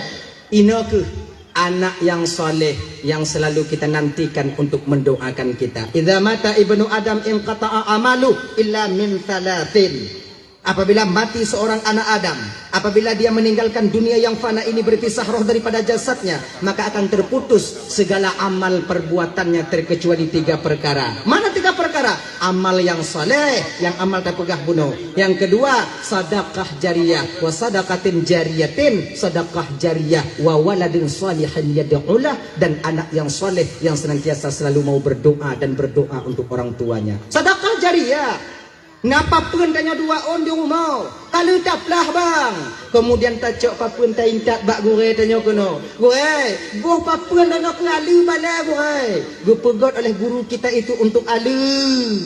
Inoe keuh anak yang saleh yang selalu kita nantikan untuk mendoakan kita. Idza mata ibnu Adam inqata'a amalu illa min thalathin. Apabila mati seorang anak Adam, apabila dia meninggalkan dunia yang fana ini, berpisah roh daripada jasadnya, maka akan terputus segala amal perbuatannya terkecuali tiga perkara. Mana tiga perkara? Amal yang saleh, yang amal tapeugah bunoe. Yang kedua, sadaqah jariyah, wa sadaqatin jariyatin, sadaqah jariyah, wa waladin salihin yad'ulah, dan anak yang saleh yang senantiasa selalu mau berdoa dan berdoa untuk orang tuanya. Sadaqah jariyah. Na papeuen tanyoe dua ôn di rumoh, ka lheueh taplah bang. Kemudian tacok papeuen taintat bak gurée tanyoe keunoe. Gurée, boh papeuen tanyoe keu aleue balée gurée. Geupeugot oleh guru kita itu untuk aleue.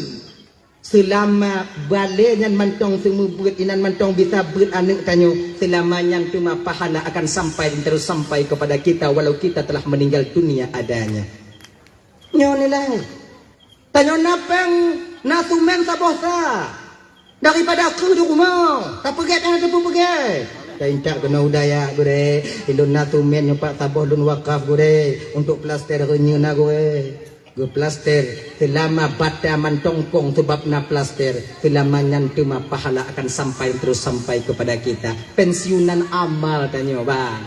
Seulama balée nyan mantong seumeubeuet inan mantong bisa beuet aneuëk tanyoe, seulama nyan teuma pahala akan sampai dan terus sampai kepada kita walau kita telah meninggal dunia adanya. Nyoe nilai. Tanyoe na péng, na sumen saboh sa. Daripada keuh di rumoh, tapeugét nyang teupeugét. Taintat keunoe u dayah gurée, ilôn na sumen nyoe pat saboh lôn wakaf gurée, untuk plaster reunyeun na gurée. Geuplaster, seulama bata mantong kong seubab na plaster, seulama nyan teuma pahala akan sampai terus sampai kepada kita. Pensiunan amal tanyoe, bang.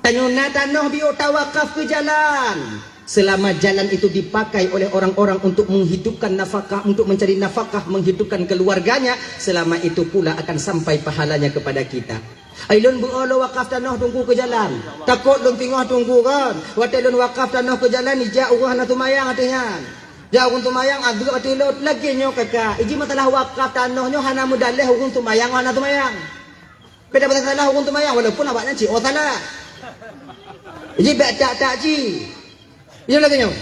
Tanyoe na tanoh biôh tawakaf keu jalan. Selama jalan itu dipakai oleh orang-orang untuk menghidupkan nafkah, untuk mencari nafkah, menghidupkan keluarganya, selama itu pula akan sampai pahalanya kepada kita. Ai lôn beuo lôn wakaf tanoh teungku keu jalan. Takot lôn singoh teungku kan. Watée lôn wakaf tanoh keu jalan, ijak ureuëng hana seumayang ateueh nyan. Jak ureuëng seumayang, adeuek ateueh lôn, lagée nyoe kakak. Iji masalah wakaf tanoh nyoe hana meudaléh ureuëng seumayang, hana seumayang. Beda pasal salah ureuëng seumayang, walaupun awaknyan cit oh salah. Jadi bèk tak-tak cit. Nyoe lagée nyoe.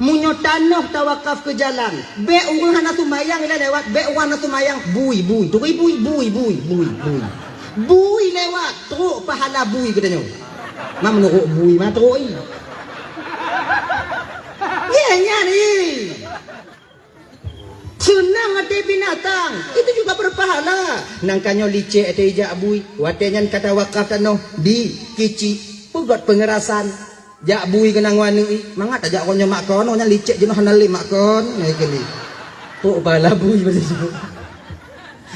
Meunyoe tanoh tawakaf keu jalan, bèk ureuëng hana seumayang ilée lewat, bèk ureuëng hana seumayang, bui, bui, turi bui, bui, bui, bui, bui. Bui lewat, trok pahala bui geutanyoe. Ma meunurot bui ma trok i. Nyan, nyan i. Seunang até binatang, itu juga berpahala. Nangka nyoe licek até ijak bui, watée nyan ka tawakaf tanoh di Kicik, peugot peungerasan. Jak bui keunan ngon aneuk i, mangat tajak ngon nyoe mak kon, nyan licek jinoe hana lé mak kon, nyan keuh lé. Pok pahala bui bak situ.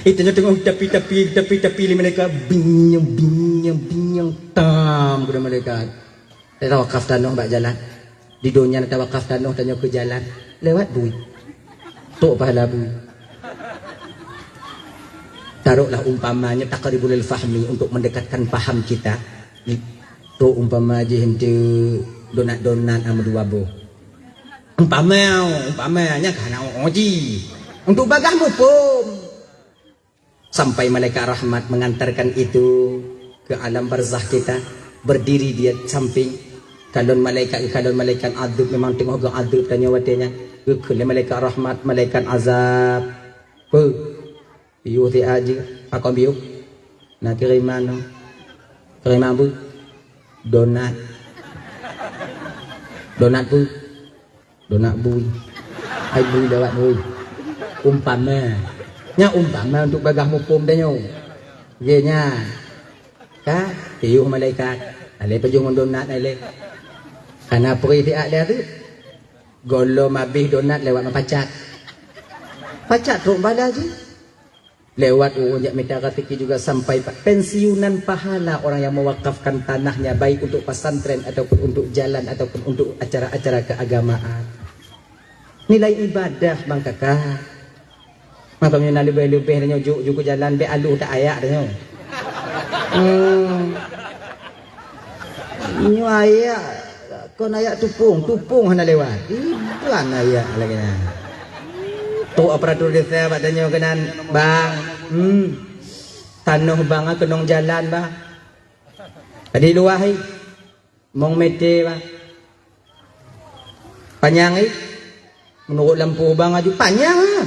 Itu nyoe teungoh tapi-tapi, tapi-tapi lé malaikat, binyong, binyong, binyong, tam keunan malaikat. Tawakaf tanoh bak jalan. Di donya na tawakaf tanoh tanyoe keu jalan. Lewat bui. Tok pahala bui. Taruhlah umpamanya taqribul fahmi untuk mendekatkan paham kita. Tok umpama jih ente donat-donat ama dua boh. Umpama, umpama nya kana oji. Untuk bagah muphom. Sampai malaikat rahmat mengantarkan itu ke alam barzakh kita, berdiri di samping. Kalon malaikat, kalon malaikat adab memang teungoh geuadab tanyoe watée nyan. Geukheun lé malaikat rahmat, malaikat azab. Peu? Piôh siat jih, pakon piôh? Na kiriman nyoe. Kiriman peu? Donat. Donat peu? Donat bui. Hai bui lewat bui. Umpama. Nya umpama untuk bagah muphom tanyoe. Lagée nyan. Ka, piôh malaikat. Alé pajoh ngon donat alé. Kana peurih siat lé tu. Gohlom abéh donat lewat meupacat. Pacat trok bala jih. Lewat ureuëng jak mita raseuki juga sampai pa-, pensiunan pahala orang yang mewakafkan tanahnya, baik untuk pesantren ataupun untuk jalan ataupun untuk acara-acara keagamaan. Nilai ibadah, bang kakak. Maka meunyoe na leubeh-leubeh tanyoe juk, juk keu jalan, bèk alu tak ayak tanyoe. Hmm. Nyoe ayak, kon ayak tupông, tupông hana lewat. Iban ayak lagée nyan. Tok aparatur desa bak tanyoe keunan, bang. Hmm. Tanoh bang keunong jalan, bang. Tadi luwah, hei. Mong mete, bang. Panyang, hei. Meunurot lampu bang aju panyang, ah.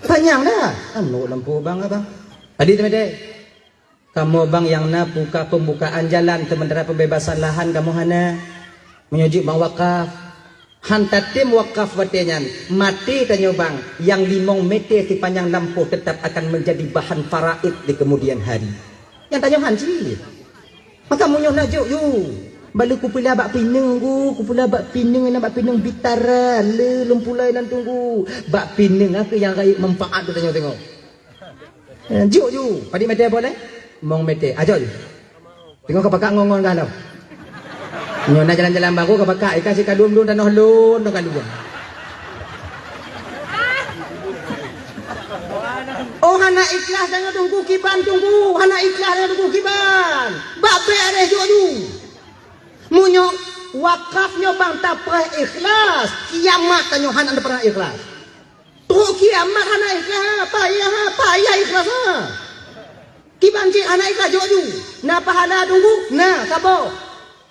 Panyang dah. Ah, meunurot lampu bang, ah, bang. Tadi tu mete. Kamoe bang nyang na buka pembukaan jalan, sementara pembebasan lahan kamoe hana. Meunyoe jeuet bang wakaf, han tatem wakaf watée nyan, maté tanyoe bang, nyang limong mete sipanjang lampôh tetap akan menjadi bahan faraid di kemudian hari. Nyang tanyoe han cit. Maka meunyoe na jok yue, bale kupeula bak pineung ku, kupeula bak pineung, na bak pineung bitara, le lom pulai nan tunggu. Bak pineung aku nyang rayeuk manfaat tu tanyoe tengok. Eh, jok ju, padit mete boleh? Mong mete. Ah, jok ju. Tengok ka pakak ngon-ngon ka lom. Nyoe na jalan-jalan baru ka pakak, ikan si kadum dum tanoh lon, tanoh kadum. Oh, hana ikhlas tanyoe tunggu kiban tunggu, hana ikhlas tanyoe tunggu kiban. Bak bèk areh jok ju. Meunyoe wakaf nyoe bang tapreh ikhlas, kiamat tanyoe hana pernah ikhlas. Trok kiamat hana ikhlas, payah, payah ikhlas, ha. Kiban cit hana ikhlas jok ju. Na pahala tunggu, na saboh.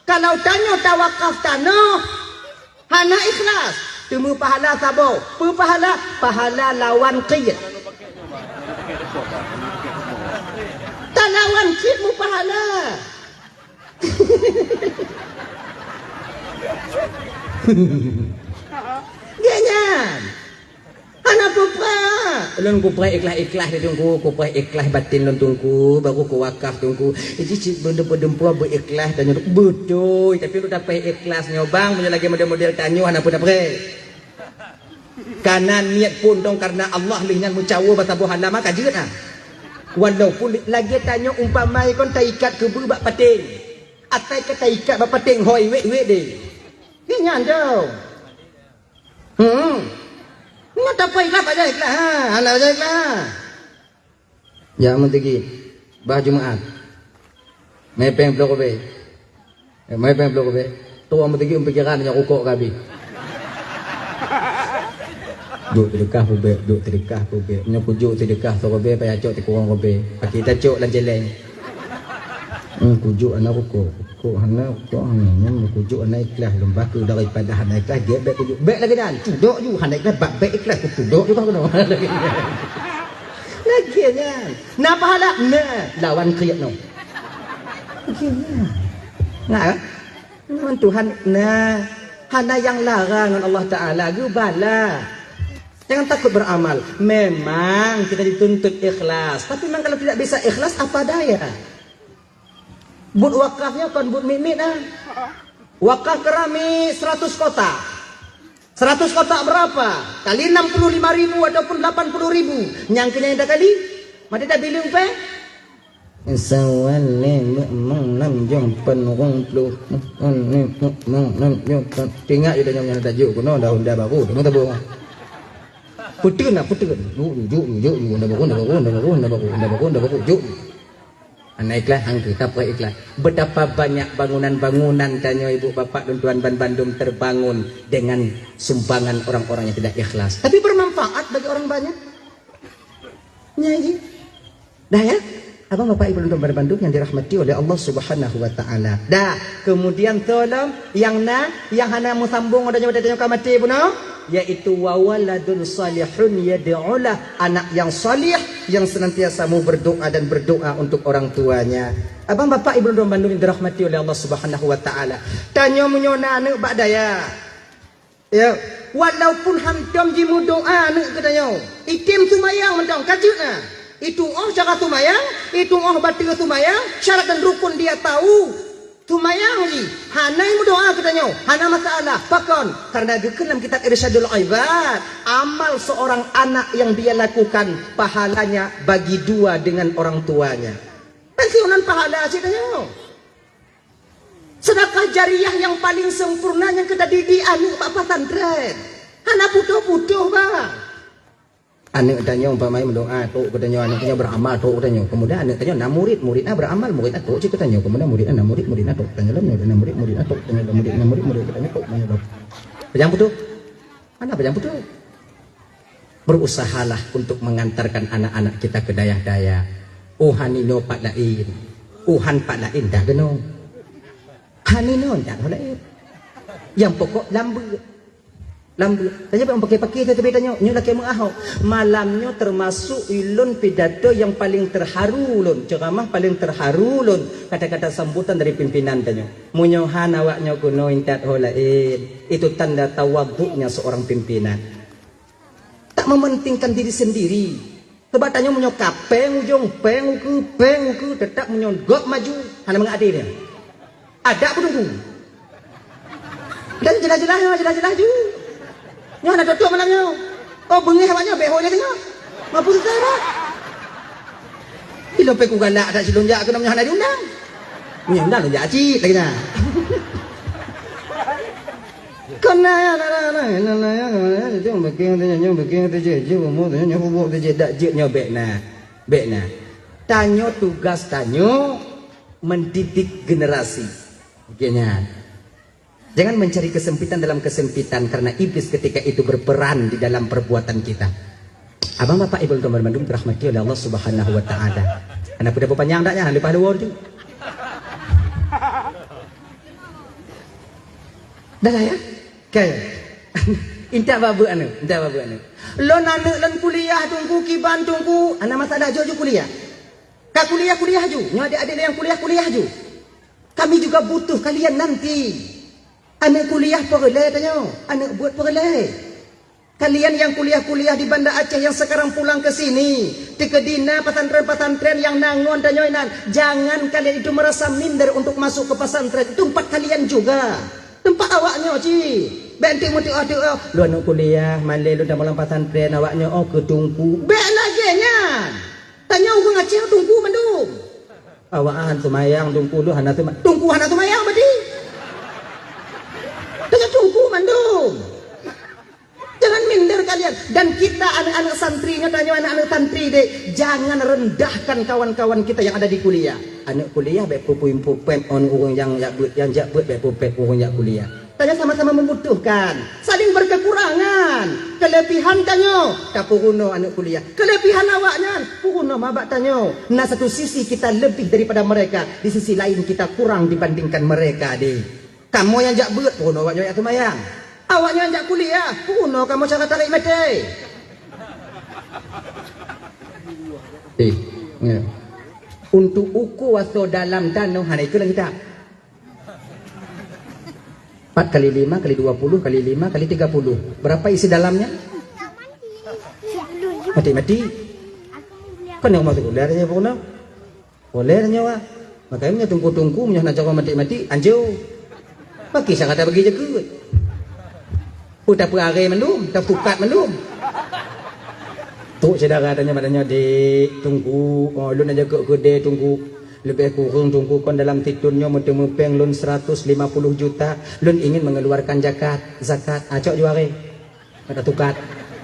Kalau tanyoe tawakaf tanoh, hana ikhlas, teumeu pahala saboh. Peu pahala? Pahala lawan qit. Talawan cit meupahala. Gét nyan. Hana peue-peue. Lôn kupreh ikhlas-ikhlas di Teungku, kupreh ikhlas batin lôn Teungku, baru kuwakaf Teungku. Iji cit beudeumpue beuikhlas tanyoe. Beutôi, tapi lôn tapreh ikhlas nyoe bang, meunyoe lagèe model-model tanyoe hana peue tapreh. Kana niet pun dong karena Allah lheueh nyan meucawo bak saboh alam ka jeuet ah. Walaupun lagèe tanyoe umpama kon taikat keubeue bak paténg. Atai ka taikat bak paténg hôi wék-wék deh. Nyan dong. Hmm. Nyoe tapreh ikhlas bak jai ikhlas ha. Hana jai ikhlas ha. Jak meuteugét bah Jumaat. Mé péng ploh ribèe. Eh, mé péng ploh ribèe. Tuwoe meuteugét pikiran nyang rukok ka abéh. Duek teudeukah peubèk, duek teudeukah peubèk. Nyoe kujok teudeukah siribèe payah cok sikurong ribèe. Akhé tacok lam céléng. Hmm, kujok hana rukok. Kok hana rukok hana. Nyoe kujok hana ikhlas lom bak daripada hana ikhlas gét bèk kujok. Bèk lagèe nyan. Tudok ju hana ikhlas bak bèk ikhlas kutudok ju bah keunoe. Lagèe nyan. Na pahala? Na. Lawan kriet nyoe. Lagèe nyan. Nah, ngon Tuhan, nah, hana nyang larang ngon Allah Taala, geubala. Jangan takut beramal. Memang kita dituntut ikhlas, tapi memang kalau tidak bisa ikhlas, apa daya? Buet wakaf nyoe kon buet miet-miet ah. Wakaf keramik seratus kotak. Seratus kotak berapa? Kali enam puluh lima ribu ataupun delapan puluh ribu. Nyang keu nyan dah kali. Mati dah bileung pèng. Sawan lé meu'mong nam jom pen rong ploh. Meu'mong nam jom pen. Ingat je dah nyoe nyan tajuk keunoe dah honda baru. Tengok tabung. Puteun lah, puteun. Juk, juk, juk, juk, juk. Honda baru, honda baru, honda baru, honda baru, honda baru, honda baru, honda baru. Juk. Hana ikhlas, hangkeu, tapreh ikhlas. Betapa banyak bangunan-bangunan tanyoe ibu bapak dan tuan ban bandum terbangun dengan sumbangan orang-orang yang tidak ikhlas. Tapi bermanfaat bagi orang banyak. Nya ji. Dah ya? Abang bapak ibu dan tuan ban bandum yang dirahmati oleh Allah Subhanahu wa taala. Dah, kemudian tolong yang na, yang hana meusambung ada nyawa tanyoe ka maté bunoe. Yaitu wa waladun salihun yad'ulah, anak yang salih yang senantiasa mau berdoa dan berdoa untuk orang tuanya. Abang bapak ibu dan bandum yang dirahmati oleh Allah Subhanahu wa taala. Tanyoe meunyoe na aneuk bak daya. Ya, walaupun hantom jimeudoa aneuk geutanyoe. Item sumayang mantong ka jeuet na. Itu oh cara sumayang, itu oh bateue sumayang, syarat dan rukun dia tahu. Sumayang jih, hana meudoa geutanyoe, hana masalah. Pakon? Karena geukheun lam kitab Irsyadul Ibad, amal seorang anak yang dia lakukan, pahalanya bagi dua dengan orang tuanya. Pensiunan pahala cit tanyoe. Sedekah jariah yang paling sempurna nyang keu tadidik aneuk bak pesantren. Hana putôh-putôh bah. Aneuk tanyoe umpama meudoa, tok geutanyoe, aneuk tanyoe beramal, tok geutanyoe. Kemudian aneuk tanyoe na murid, murid na beramal, murid na tok cit geutanyoe. Kemudian murid na murid, murid na tok geutanyoe lom, murid na murid, murid na tok geutanyoe lom, murid na murid, murid na tok geutanyoe lom. Pajang putôh? Hana pajang putôh. Berusahalah untuk mengantarkan anak-anak kita ke dayah-dayah. Oh, han inoe pat laén. Oh, han pat laén dah keunoe. Han inoe dah laén. Nyang pokok lam beuet. Lam beuet. Tanyoe bak paké-paké teubiet tanyoe. Nyoe lakèe meuahok. Malam nyoe termasuk ulôn pidato nyang paling terharu lôn, ceramah paling terharu lôn, kata-kata sambutan dari pimpinan tanyoe. Meunyoe han awak nyoe keunoe intat ho laén, itu tanda tawaduknya seorang pimpinan. Tak mementingkan diri sendiri. Sebab tanyoe meunyoe ka péng ujong, péng ukeue, péng ukeue, tetap meunyoe gob maju, hana mangat até nyan. Adak peuteungku. Dan jeulaih-jeulaih nyoe, jeulaih-jeulaih ju. Nyoe hana tutup malam nyoe. Oh, beungéh awak nyoe, bèk ho nyoe singoh. Mampu susah bah. Ilôn pih kugalak that silôn jak keunoe nyoe hana diundang. Nyoe undang lôn jak cit lagèe nyan. Kon na ya, na, na, na, na, na, ya, na, na, ya, jeuet beuking teuh, nyoe beuking teuh, jeuet, jeuet, umu teuh, nyoe bubuk teuh, jeuet, dak jeuet, nyoe bèk na. Bèk na. Tanyoe tugas tanyoe mendidik generasi. Oke, nyan. Jangan mencari kesempitan dalam kesempitan, karena iblis ketika itu berperan di dalam perbuatan kita. Abang bapak ibu tuan bandum dirahmati oleh Allah Subhanahu wa taala. Hana peue tapanyang dak nyan, leupah luwa tu. Dah lah ya? Kan? Intat babeuek aneuk, intat babeuek aneuk. Lôn aneuk lôn kuliah teungku, kiban teungku, hana masalah jok ju kuliah. Ka kuliah, kuliah ju. Nyoe adik-adik nyang kuliah, kuliah ju. Kami juga butuh kalian nanti. Aneuk kuliah peureulée tanyoe, aneuk buet peureulée. Kalian yang kuliah-kuliah di Banda Aceh yang sekarang pulang ke sini, teukeudi na pesantren-pesantren yang na ngon tanyoe inan, jangan kalian itu merasa minder untuk masuk ke pesantren. Itu tempat kalian juga. Tempat awaknyoe cit. Bék enteuk meuteuoh-teuoh, "Lôn aneuk kuliah, malée lôn tamong lam pesantren, awaknyoe oh keu teungku." Bék lagée nyan. Tanyoe ureuëng Aceh teungku mandum. Awak hana seumayang, teungku lôn hana seuma-, teungku hana seumayang berarti. Tanyoe teungku mandum. Jangan minder kalian. Dan kita aneuk-aneuk santri, nyoe tanyoe aneuk-aneuk santri deh, jangan rendahkan kawan-kawan kita yang ada di kuliah. Aneuk kuliah bék peupui-peupét ngon ureuëng nyang jak beuet, nyang jak beuet bék peupét ureuëng jak kuliah. Tanyoe sama-sama membutuhkan, saling berkekurangan. Kelebihan tanyoe tapeurunoe aneuk kuliah. Kelebihan awaknyan peurunoe ma bak tanyoe. Na satu sisi kita lebih daripada mereka, di sisi lain kita kurang dibandingkan mereka deh. Kamoe nyang jak beuet peurunoe awaknyoe jak seumayang. Awaknyoe nyang jak kuliah peurunoe kamoe cara tarék maté. Eh, ya. Untuk uku atau dalam tanoh hana ikut lagi tak? Empat kali lima kali dua puluh kali lima kali tiga puluh. Berapa isi dalamnya? Mati-mati. Kan yang masuk ular aja pun. Boleh nyoe. Makanya meunyoe teungku-teungku meunyoe nak cakap mati-mati, anjo. Bagi saya kata bagi je ke. Oh, tak apa are mandum, tak pukat mandum. Tok syedara tanya pada nyoe, "Dek, teungku, oh, lôn aja ke kedai teungku. Lebih kurang teungku kon dalam titun nyoe meuteumeu péng lôn seratus lima puluh juta. Lôn ingin mengeluarkan zakat, zakat." Acok juare. Kata tukat.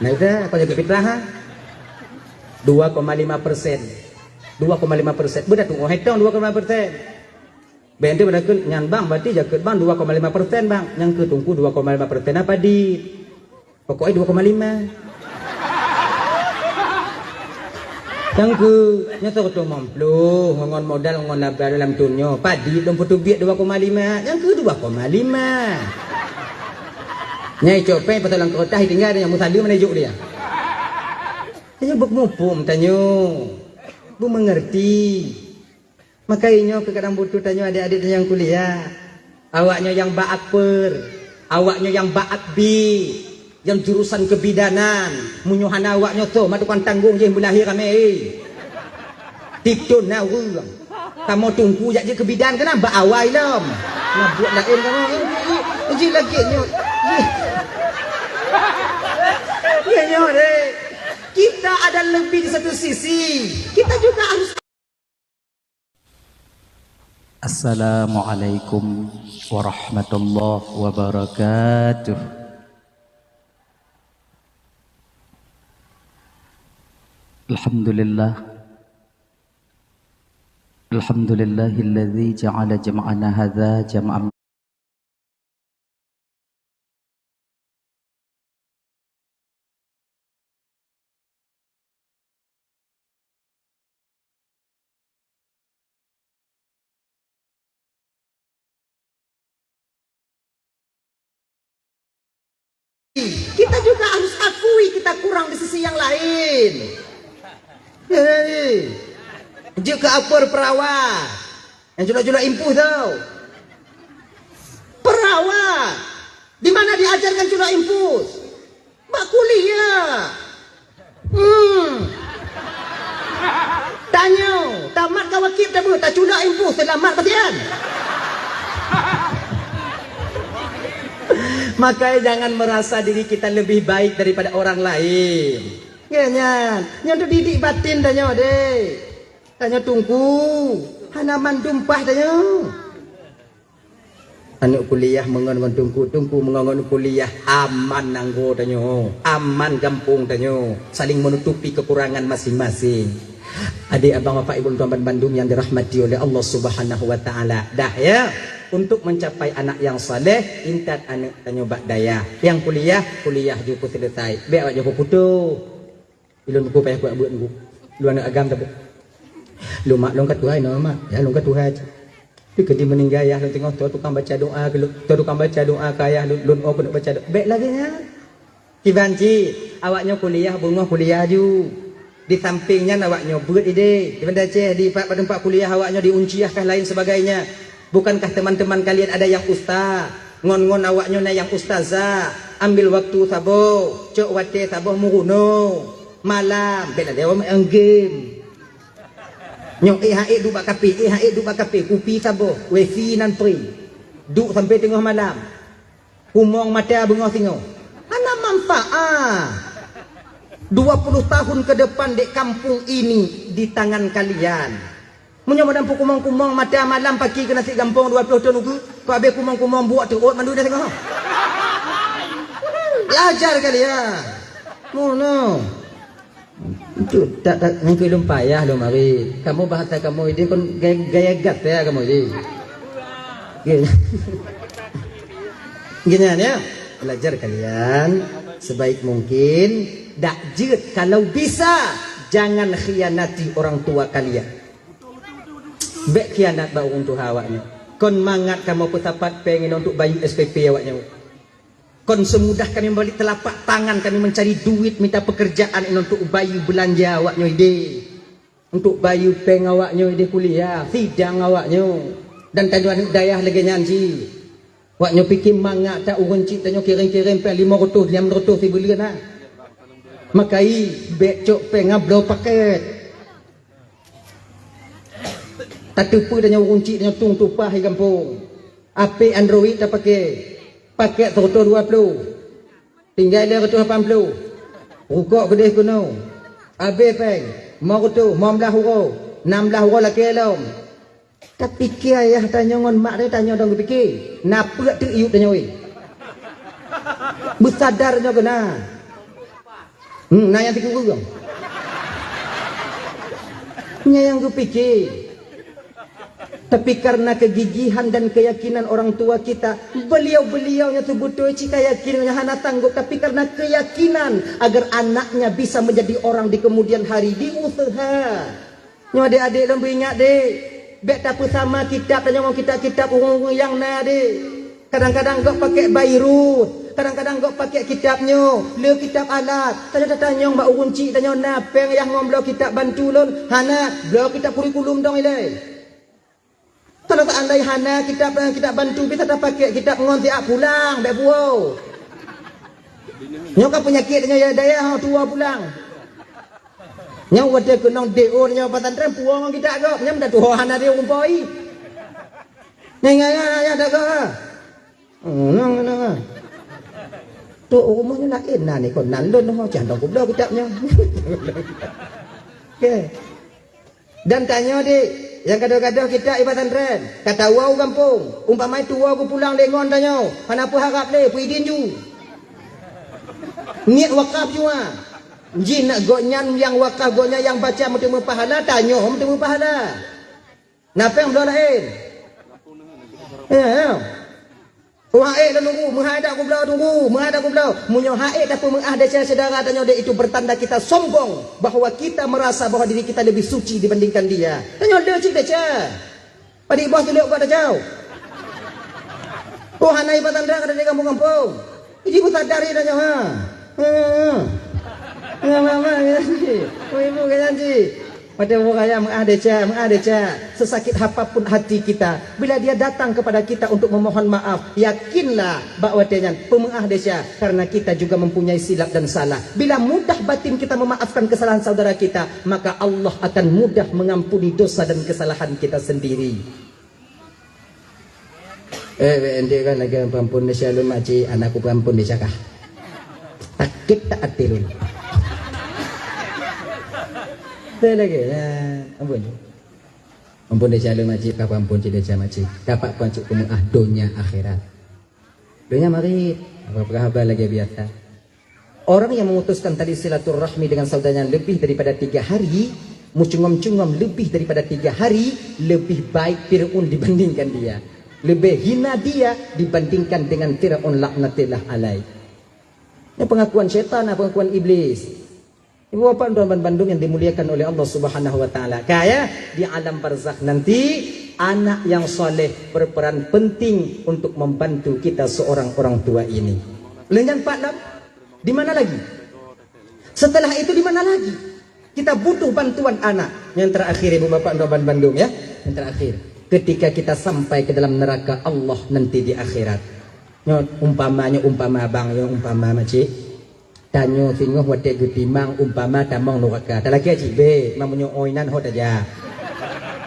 Nah, itu aku jaga fitrah ha. Dua koma lima persen. Dua koma lima persen. Beda tu, oh, hetong dua koma lima persen. Benda pada nyan bang, berarti jaket bang dua koma lima persen bang. Nyang ke tungku dua koma lima persen apa di? Pokoknya dua koma lima. Nyang ke nyata betul mamplu, ngon modal, ngon laba dalam tunyo. Padi belum putu biak dua koma lima. Nyang ke dua koma lima. Nyai copeng pasal langkah otak tinggal dia, musalem mana juk dia. Tanyoe beumupum tanyoe, beumeungeurti. Maka inyoe keu kadang butuh tanyoe adik-adik tanyoe nyang kuliah. Awaknyoe nyang bak akper, awaknyoe nyang bak akbi, nyang jurusan kebidanan. Meunyoe hana awaknyoe toh mat tukang tanggong jih meulahé ramé. Titon na ureuëng. Kamoe tungku jak jeuet keu bidan keunan bak awai lom. Na buet laén kamoe. Jih lagée nyoe. Jih. Ya nyoe deh. Kita ada lebih di satu sisi. Kita juga harus. Assalamualaikum warahmatullahi wabarakatuh. Alhamdulillah. Alhamdulillahilladzi ja'ala jam'ana hadza jam'an. Kita juga harus akui kita kurang di sisi yang lain. Hei, jeuet keu akper perawat. Nyang culak-culak impus tau. Perawat. Di mana diajarkan culak impus? Bak kuliah. Hmm. Tanyoe, tamat ka wakib tabu, taculak impus, seulamat pasian. Makanya jangan merasa diri kita lebih baik daripada orang lain. Ya nyan, nyan tu didik batin tanyoe deh. Tanyoe tungku, hana mandum paih tanyoe. Aneuk kuliah meungon ngon tungku, tungku meungon ngon kuliah, aman nanggroe tanyoe, aman gampông tanyoe, saling menutupi kekurangan masing-masing. Adik abang bapak ibu tuan ban bandum yang dirahmati oleh Allah Subhanahu wa taala. Dah ya, untuk mencapai anak yang saleh, intat aneuk tanyoe bak dayah. Yang kuliah, kuliah ju peuselesai. Bék awak ju peuputoh. Ilôn buku payah kuat buet buku. Lôn aneuk agam tapi. Lôn mak lôn ka tuha inoe mak. Ya lôn ka tuha cit. Tapi keudi meuninggai ayah lôn teungoh toe tukang baca doa keu lôn. Toe tukang baca doa keu ayah lôn, lôn oh keuneuk baca doa. Bék lagée nyan. Kiban cit, awaknyoe kuliah beungoh kuliah ju. Di samping nyan awaknyoe beuet idéh. Di Banda Aceh, di pat padum pat kuliah awaknyoe di Unciah kah lain sebagainya. Bukankah teman-teman kalian ada yang ustaz? Ngon-ngon awaknyoe na nyang ustazah, ambil waktu saboh, cok watèe saboh meurunoe. Malam, bèk lalèe awak main game. Nyoe, eh, han ék duek bak kafe, eh, han ék duek bak kafe, kupi saboh, wifi nan free. Duek sampai teungoh malam. Kumong mata beungoh singoh. Hana manfaat. Dua puluh tahun ke depan dek kampung ini di tangan kalian. Meunyoe meunan peukumong-kumong mata malam paki keu nasi gampông dua puluh thôn ukeue, keu abéh kumong-kumong buet teuôt mandum singoh. Belajar kalian. Ngono. Itu tak, tak, nyang keu lôn payah lôn mari. Kamoe bahasa kamoe idéh kon gaya, gaya gata kamoe idéh. Gini. Gini ya. Belajar kalian sebaik mungkin. Dak jeuet kalau bisa jangan khianati orang tua kalian. Bèk khianat bak ureueng tuha awaknyoe. Kon mangat kamoe peusapat péng inong untuk bayeue S P P awaknyoe. Kon seumudah kami membalik telapak tangan kami mencari duit mita pekerjaan inong untuk bayeue beulanja awaknyoe idéh. Untuk bayeue péng awaknyoe idéh kuliah, sidang awaknyoe. Dan tanyoe aneuk dayah lagèe nyan cit. Awaknyoe pike mangat that ureueng chik tanyoe kirém-kirém péng limong reutôh, nam reutôh sibuleuen na. Maka i, bèk cok péng ngon bloe pakèt. Tateupeue tanyoe ureueng chik tanyoe tueng tupa di gampông. Apek Android tapakè, pakèt sireutoh dua ploh. Tinggai lhèe reutôh lapan ploh. Rukok keudéh keunoe. Abéh péng, limong reutôh, limong blaih uroe, nam blaih uroe lakèe lom. Tapike ayah tanyoe ngon mak tanyoe dong geupike. Na peuet teuk yup tanyoe weh. Beusadar nyoe keunan. Hmm, na nyang sikureueng. Nyan nyang geupike. Tapi karena kegigihan dan keyakinan orang tua kita, beliau-beliau nyang seubeutôi cit ka yakin nyoe hana sanggup, tapi karena keyakinan agar anaknya bisa menjadi orang di kemudian hari, diusaha. Nyoe adék-adék lôn beuingat, dék. Bèk tapeusama kitab tanyoe ngon kitab-kitab ureueng-ureueng nyang na, dék. Kadang-kadang gob pakèk bairus, kadang-kadang gob pakèk kitab nyoe, le kitab alat. Tanyoe tatanyong bak ureueng chik tanyoe na péng yah ngon bloe kitab bantu lôn, hana, bloe kitab kurikulum dong ilèe. Kalau seandai hana kitab, kitab bantu bisa tapakèk kitab ngon siat pulang, bèk puwoe. Nyoe ka peunyakét nyoe ya dayah, ho, tuwoe pulang. Nyoe watèe keunong D O nyoe pesantren puwoe ngon kitab gob, nyan dah tuwoe hana D O kumpôi. Nyan, nyan, nyan, nyan, dah gob, ha. Hmm, nang, nang, ha. Tu rumoh nyoe laén na ni kon nan lôn ho, cah dong kubloe kitab nyoe. Oke. Dan tanyoe, dék, nyang gadôh-gadôh kitab i pesantren, ka tawoe u gampông, umpama tuwoe geupulang lé ngon tanyoe, hana peuharab lé, peuidin ju. Niet wakaf jua. Jih nak gobnyan nyang wakaf, gobnyan nyang baca meuteumé pahala, tanyoe meuteumé pahala. Na péng bloe laén. Ya, ya. Oh, han ék lôn tunggu, meuhai dak kubloe tunggu, meuhai dak kubloe. Meunyoe han ék tapeumeu'ah desya syedara tanyoe dek, itu bertanda kita sombong bahwa kita merasa bahwa diri kita lebih suci dibandingkan dia. Tanyoe le cit desya. Padit boh tuleuek bak tacau. Oh, hana ié petanda ka dari gampông-gampông. Jadi pun sadar dia tanyoe, ha. Ha. Ha, ha, ha, ya, ji. Oh, ibu ka janji. Watèe buka ya meu'ah desya, meu'ah desya. Sesakit apapun hati kita, bila dia datang kepada kita untuk memohon maaf, yakinlah bak watèe nyan peumeu'ah desya, karena kita juga mempunyai silap dan salah. Bila mudah batin kita memaafkan kesalahan saudara kita, maka Allah akan mudah mengampuni dosa dan kesalahan kita sendiri. Eh, weh, ente kan lagèe peuampun desya lôn makcik, aneuk ku peuampun desya kah. Sakét that até lôn. Betul lagi. Nah, ampun. Ampun desya lôn makcik, ka peuampun cit desya makcik. Dapat peuampun cit peumeu'ah donya akhirat. Donya marit, apa-apa haba lagèe biasa. Orang yang memutuskan tali silaturahmi dengan saudaranya lebih daripada tiga hari, mencungom-cungom lebih daripada tiga hari, lebih baik Fir'aun dibandingkan dia. Lebih hina dia dibandingkan dengan Fir'aun laknatillah alaih. Ini pengakuan syaitan, pengakuan iblis. Ibu bapak dan bandum yang dimuliakan oleh Allah Subhanahu wa taala. Kaya di alam barzakh nanti, anak yang saleh berperan penting untuk membantu kita seorang orang tua ini. Lheuh nyan pat lom. Di mana lagi? Setelah itu di mana lagi? Kita butuh bantuan anak. Yang terakhir, ibu bapak dan bandum ya. Yang terakhir, ketika kita sampai ke dalam neraka Allah nanti di akhirat. Nyoe umpama, nyoe umpama abang, nyoe umpama macik. Tanyoe singoh watée geutimang umpama tamong nuraka. Talakée cit bék, ma meunyoe oi nan ho tajak.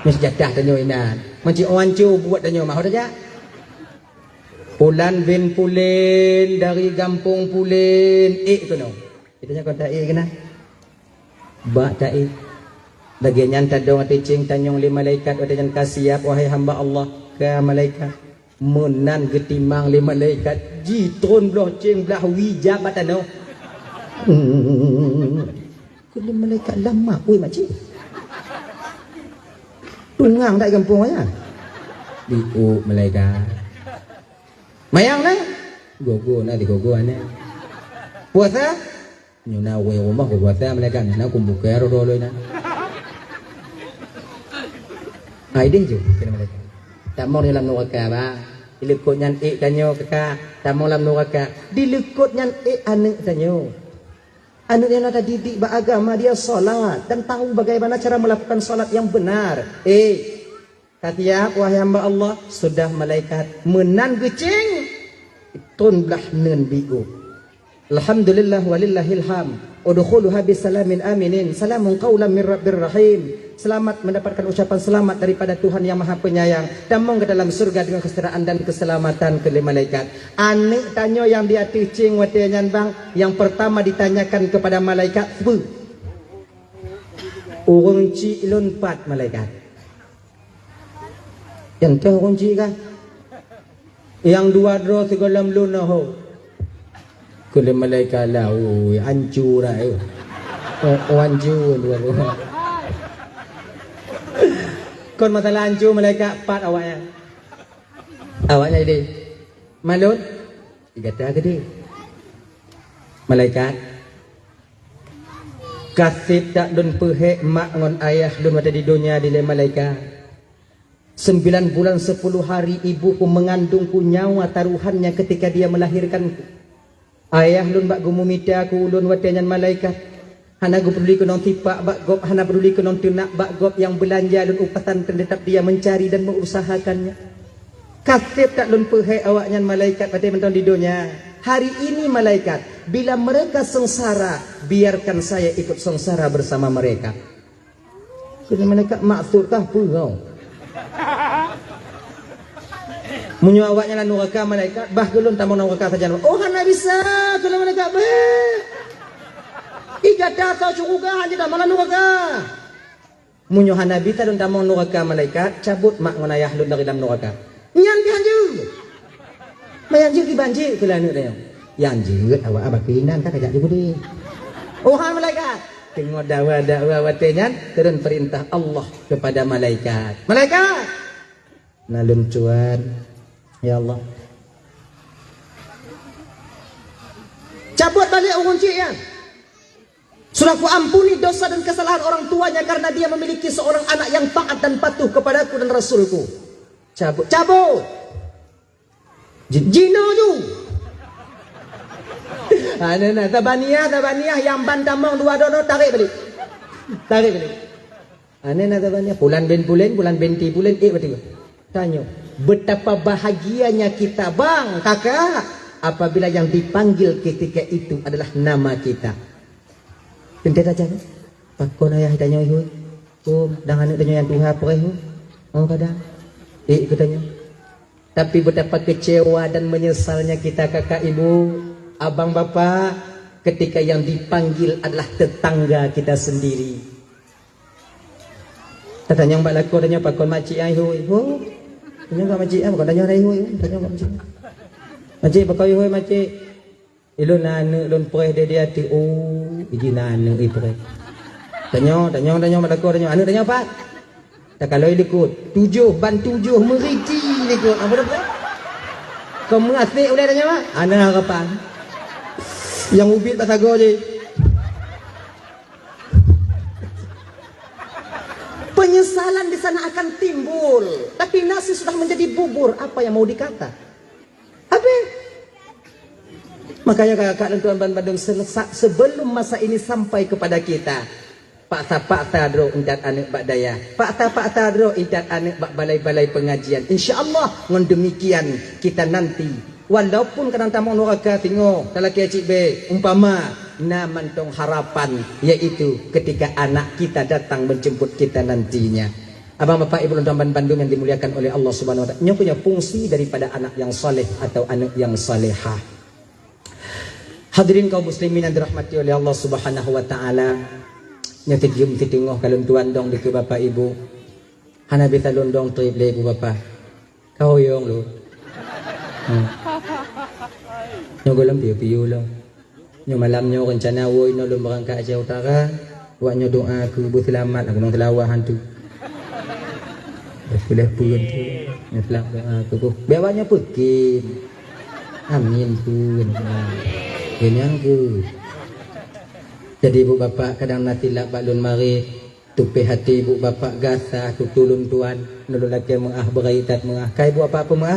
Nyoe seujatah tanyoe inan. Macik oi anco buet tanyoe ma ho tajak. Pulan bin pulen dari gampông pulen, ék keunoe. Kita nyoe kon taék keunan. Bak taék. Lagée nyan tadong ateueh céng tanyong lé malaikat watée nyan ka siab, wahai hamba Allah, ka malaikat. Meunan geutimang lé malaikat, jitron bloh céng blah wie jak bak tanoh. Hmm. Keu lé malaikat lama, woi macik. Tungang dak gampông nyan. Diuk malaikat. Mayang na? Gogo na digogo aneuëk. Puasa? Nyoe na ureuëng rumoh geupuasa malaikat, na kumbuka roh-roh loi na. Ai deh ju kena malaikat. Tamong dalam nuraka ba. Dileukot nyan ék tanyoe kaka, tamong lam nuraka. Dileukot nyan ék aneuëk tanyoe. Aneuëk nyan na tadidik bak agama, dia salat dan tahu bagaimana cara melakukan salat yang benar. Eh, Ka siab, wahai hamba Allah, sudah malaikat meunan geucéng, tron blah neun biôh. Alhamdulillah walillahil hamd. Udkhuluha bisalamin aminin. Salamun qaulan mir rabbir rahim. Selamat mendapatkan ucapan selamat daripada Tuhan yang Maha Penyayang. Tamong ke dalam surga dengan kesejahtera dan keselamatan, kheun lé malaikat. Aneuëk tanyoe nyang di ateueh céng watée nyan bang, nyang pertama ditanyakan kepada malaikat, "Peue?" "Ureuëng chik lôn pat, malaikat." "Nyan teuh ureuëng chik kah?" "Nyang dua droe sigohlom lôn na ho." Kheun lé malaikat, "Lah, ui, ancu dah, eh. Oh, oh, ancu dua droe." Kon masalah ancu, malaikat pat awaknyan. Awaknyan jadi, "Malôn, digata keudeh." Malaikat, "Ka sép that lôn peuhék mak ngon ayah lôn watée di donya," dilée malaikat. "Sembilan bulan sepuluh hari ibuku mengandungku nyawa taruhannya ketika dia melahirkanku. Ayah lôn bak geumumita keu ulôn watée nyan malaikat. Hana geupeuduli keunong tipak bak gob, hana peuduli keunong teunak bak gob nyang beulanja lôn u pesantren, tetap dia mencari dan mengusahakannya. Ka sép that lôn peuhék awaknyan malaikat watée mantong di donya. Hari ini malaikat, bila mereka sengsara, biarkan saya ikut sengsara bersama mereka." Kheun malaikat, "Maksud kah peue kau? Meunyoe awaknyan lam nuraka malaikat, bah keu lôn tamong nuraka sajan." "Oh, hana bisa," kheun malaikat, "bék. Ih, gata soe syeuruga hana tamong lam nuraka." "Meunyoe hana bisa lôn tamong nuraka malaikat, cabot mak ngon ayah lôn dari dalam nuraka." "Nyan pih hanjeuet." "Meunyan jeuet kiban jeuet," kheun lé aneuëk tanyoe. "Nyang jeuet awak abah keuinan ka kajak jeuet udeh." Oh, hai malaikat. Teungoh dakwa-dakwa watée nyan, turun perintah Allah kepada malaikat. "Malaikat! Na lôn tuan, ya Allah. Cabot balek ureuëng chik nyan. Sudah kuampuni dosa dan kesalahan orang tuanya karena dia memiliki seorang anak yang taat dan patuh kepadaku dan Rasulku. Cabot, cabot!" Ji-, jinoe ju. Aneuëk na, zabaniah, zabaniah, nyang ban tamong dua droe, tarek balik. Tarek balik. Aneuëk na, zabaniah, pulan bin pulen, pulan binti pulen, ék batua. Tanyoe, betapa bahagianya kita, bang, kakak, apabila yang dipanggil ketika itu adalah nama kita. Teuntée tajak, pakon ayah tanyoe, hui? Oh, dan aneuëk tanyoe nyang tuha preh, hui? Oh, kadang. Ék keu tanyoe. Tapi betapa kecewa dan menyesalnya kita, kakak, ibu, abang, bapak, ketika yang dipanggil adalah tetangga kita sendiri. Tatanyong bak lakoe, tanyong pakon makcik ai hui. Ho. Tanyong bak makcik ai, pakon tanyong ai hui. Tanyong bak makcik. Makcik, pakon hui makcik. Ilôn na aneuëk lôn preh deh di ateueh. Oh, iji na aneuëk ipreh. Tanyong, tanyong, tanyong bak lakoe, tanyong. Aneuëk tanyong pat? Takalon likot. Tujoh ban tujoh meuriti likot. Apa dah? Keu meuasek ulée tanyong, ah? Hana harapan. Nyang ubit bak sagoe jih. Penyesalan di sana akan timbul. Tapi nasi sudah menjadi bubur, apa yang mau dikata? Habis. Makanya kakak dan tuan ban bandum, selesak sebelum masa ini sampai kepada kita, paksa-paksa droe intat aneuëk bak dayah, paksa-paksa droe intat aneuëk bak balai-balai pengajian. Insya Allah, ngon demikian kita nanti Walaupun kadang tamong nuraka singoh, talakée cit bék, umpama na mantong harapan, yaitu ketika anak kita datang menjemput kita nantinya. Abang, bapak, ibu, dan bandum yang dimuliakan oleh Allah Subhanahu wa Taala, nyoe keuh nyoe fungsi daripada anak yang saleh atau anak yang salehah. Hadirin kaum muslimin yang dirahmati oleh Allah Subhanahu wa Taala, nyoe teudium siteungoh kalon tuan dong dikeue bapak ibu. Hana bisa lôn dong treb lé ibu bapak. Ka hoyong lôn. Hmm. Nyoe gohlom piôh-piôh lom. Nyoe malam nyoe rencana woe inoe lôn beurangkat Aceh Utara. Awak nyoe doa keu beuseulamat, aku nang seulawa hantu. Dah sudah pun tu. Nyoe seulamat doa keu beuh. Biar awak nyoe peukim. Amin pun. Ha. Kenyang ke. Jadi ibu bapak kadang na silap bak lôn marit. Tupéh até ibu bapak gasa tutulun tuan, nulun lakée meuah beurai that meuah. Kai ibu bapak peumeuah?